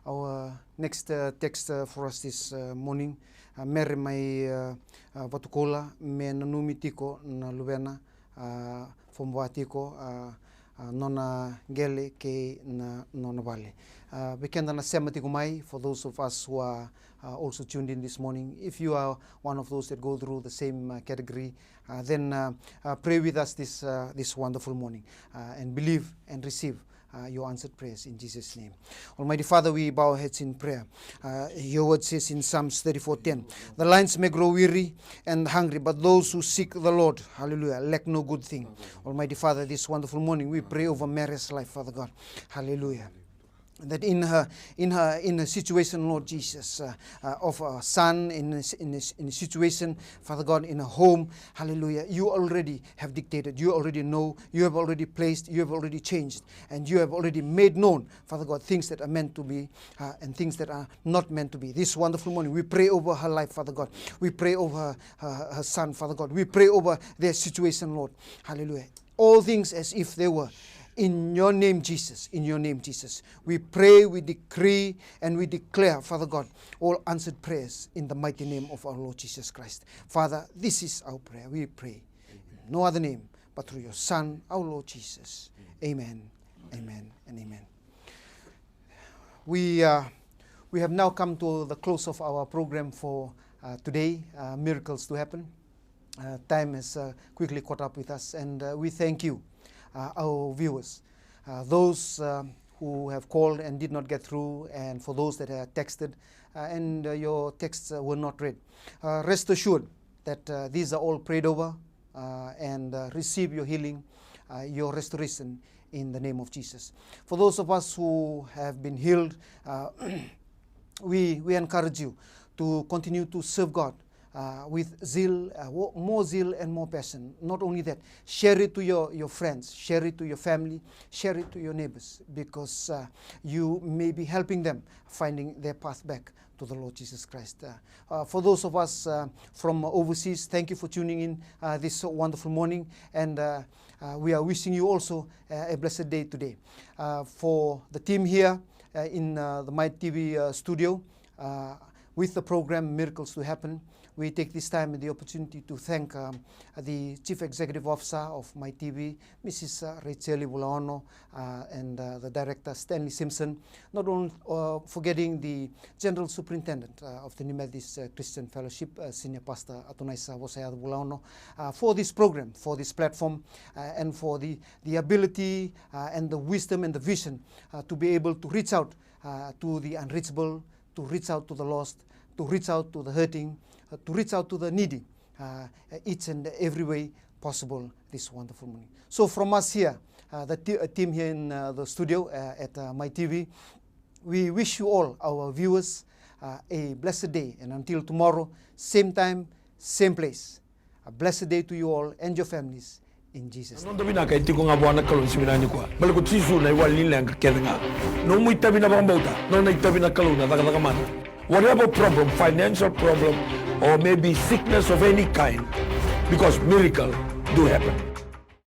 Our next, uh, text, uh, for us this, uh, morning, uh, Mere mai, uh, uh, Vatukoula, me nanumi tiko na luvena, uh, Fomu tiko, uh, uh, nona qele kei na nona vale. Uh, vei keda na sema tiko mai, for those of us who are, uh, also tuned in this morning, if you are one of those that go through the same, uh, category, uh, then, uh, uh, pray with us this, uh, this wonderful morning, uh, and believe and receive, uh, your answered prayers in Jesus' name. Almighty Father, we bow our heads in prayer. Uh, your word says in Psalms thirty-four ten, "The lions may grow weary and hungry, but those who seek the Lord," hallelujah, "lack no good thing." Almighty Father, this wonderful morning we pray over Mary's life, Father God. Hallelujah. That in her, in her, in a situation, Lord Jesus, uh, uh, of a son, in a, in a, in a situation, Father God, in a home, hallelujah, you already have dictated, you already know, you have already placed, you have already changed, and you have already made known, Father God, things that are meant to be, uh, and things that are not meant to be. This wonderful morning, we pray over her life, Father God. We pray over her, her, her son, Father God. We pray over their situation, Lord. Hallelujah. All things as if they were. In your name, Jesus, in your name, Jesus, we pray, we decree, and we declare, Father God, all answered prayers in the mighty name of our Lord Jesus Christ. Father, this is our prayer. We pray in no other name but through your Son, our Lord Jesus. Amen, amen, and amen. We, uh, we have now come to the close of our program for, uh, today, uh, Miracles to Happen. Uh, time has, uh, quickly caught up with us, and, uh, we thank you, uh, our viewers, uh, those, uh, who have called and did not get through, and for those that have texted, uh, and, uh, your texts, uh, were not read. Uh, rest assured that, uh, these are all prayed over, uh, and, uh, receive your healing, uh, your restoration in the name of Jesus. For those of us who have been healed, uh, we, we encourage you to continue to serve God, uh, with zeal, uh, wo-, more zeal and more passion. Not only that, share it to your, your friends, share it to your family, share it to your neighbors, because, uh, you may be helping them finding their path back to the Lord Jesus Christ. Uh, uh, for those of us, uh, from overseas, thank you for tuning in, uh, this wonderful morning, and, uh, uh, we are wishing you also, uh, a blessed day today. Uh, for the team here, uh, in, uh, the My T V, uh, studio, uh, with the program Miracles to Happen, we take this time and the opportunity to thank, um, the Chief Executive Officer of My T V, Missus, uh, Rachel Vulaono, uh, and, uh, the Director Stanley Simpson, not only, uh, forgetting the General Superintendent, uh, of the New Methodist, uh, Christian Fellowship, uh, Senior Pastor Atunaisa Vosayaco Vulaono, uh, for this program, for this platform, uh, and for the, the ability, uh, and the wisdom and the vision, uh, to be able to reach out, uh, to the unreachable, to reach out to the lost, to reach out to the hurting, uh, to reach out to the needy, uh, each and every way possible this wonderful morning. So from us here, uh, the t-, uh, team here in, uh, the studio, uh, at, uh, My T V, we wish you all, our viewers, uh, a blessed day. And until tomorrow, same time, same place. A blessed day to you all and your families in Jesus' name. Noda vinaka e tiko ga vua na Kalou ni siga vinaka nikua. Baleta ko Jisu na iwali ni leqa kece ga. Nomu itavi na vakabauta, nona itavi na Kalou na cakacaka mana. Whatever problem, financial problem, or maybe sickness of any kind, because miracle do happen.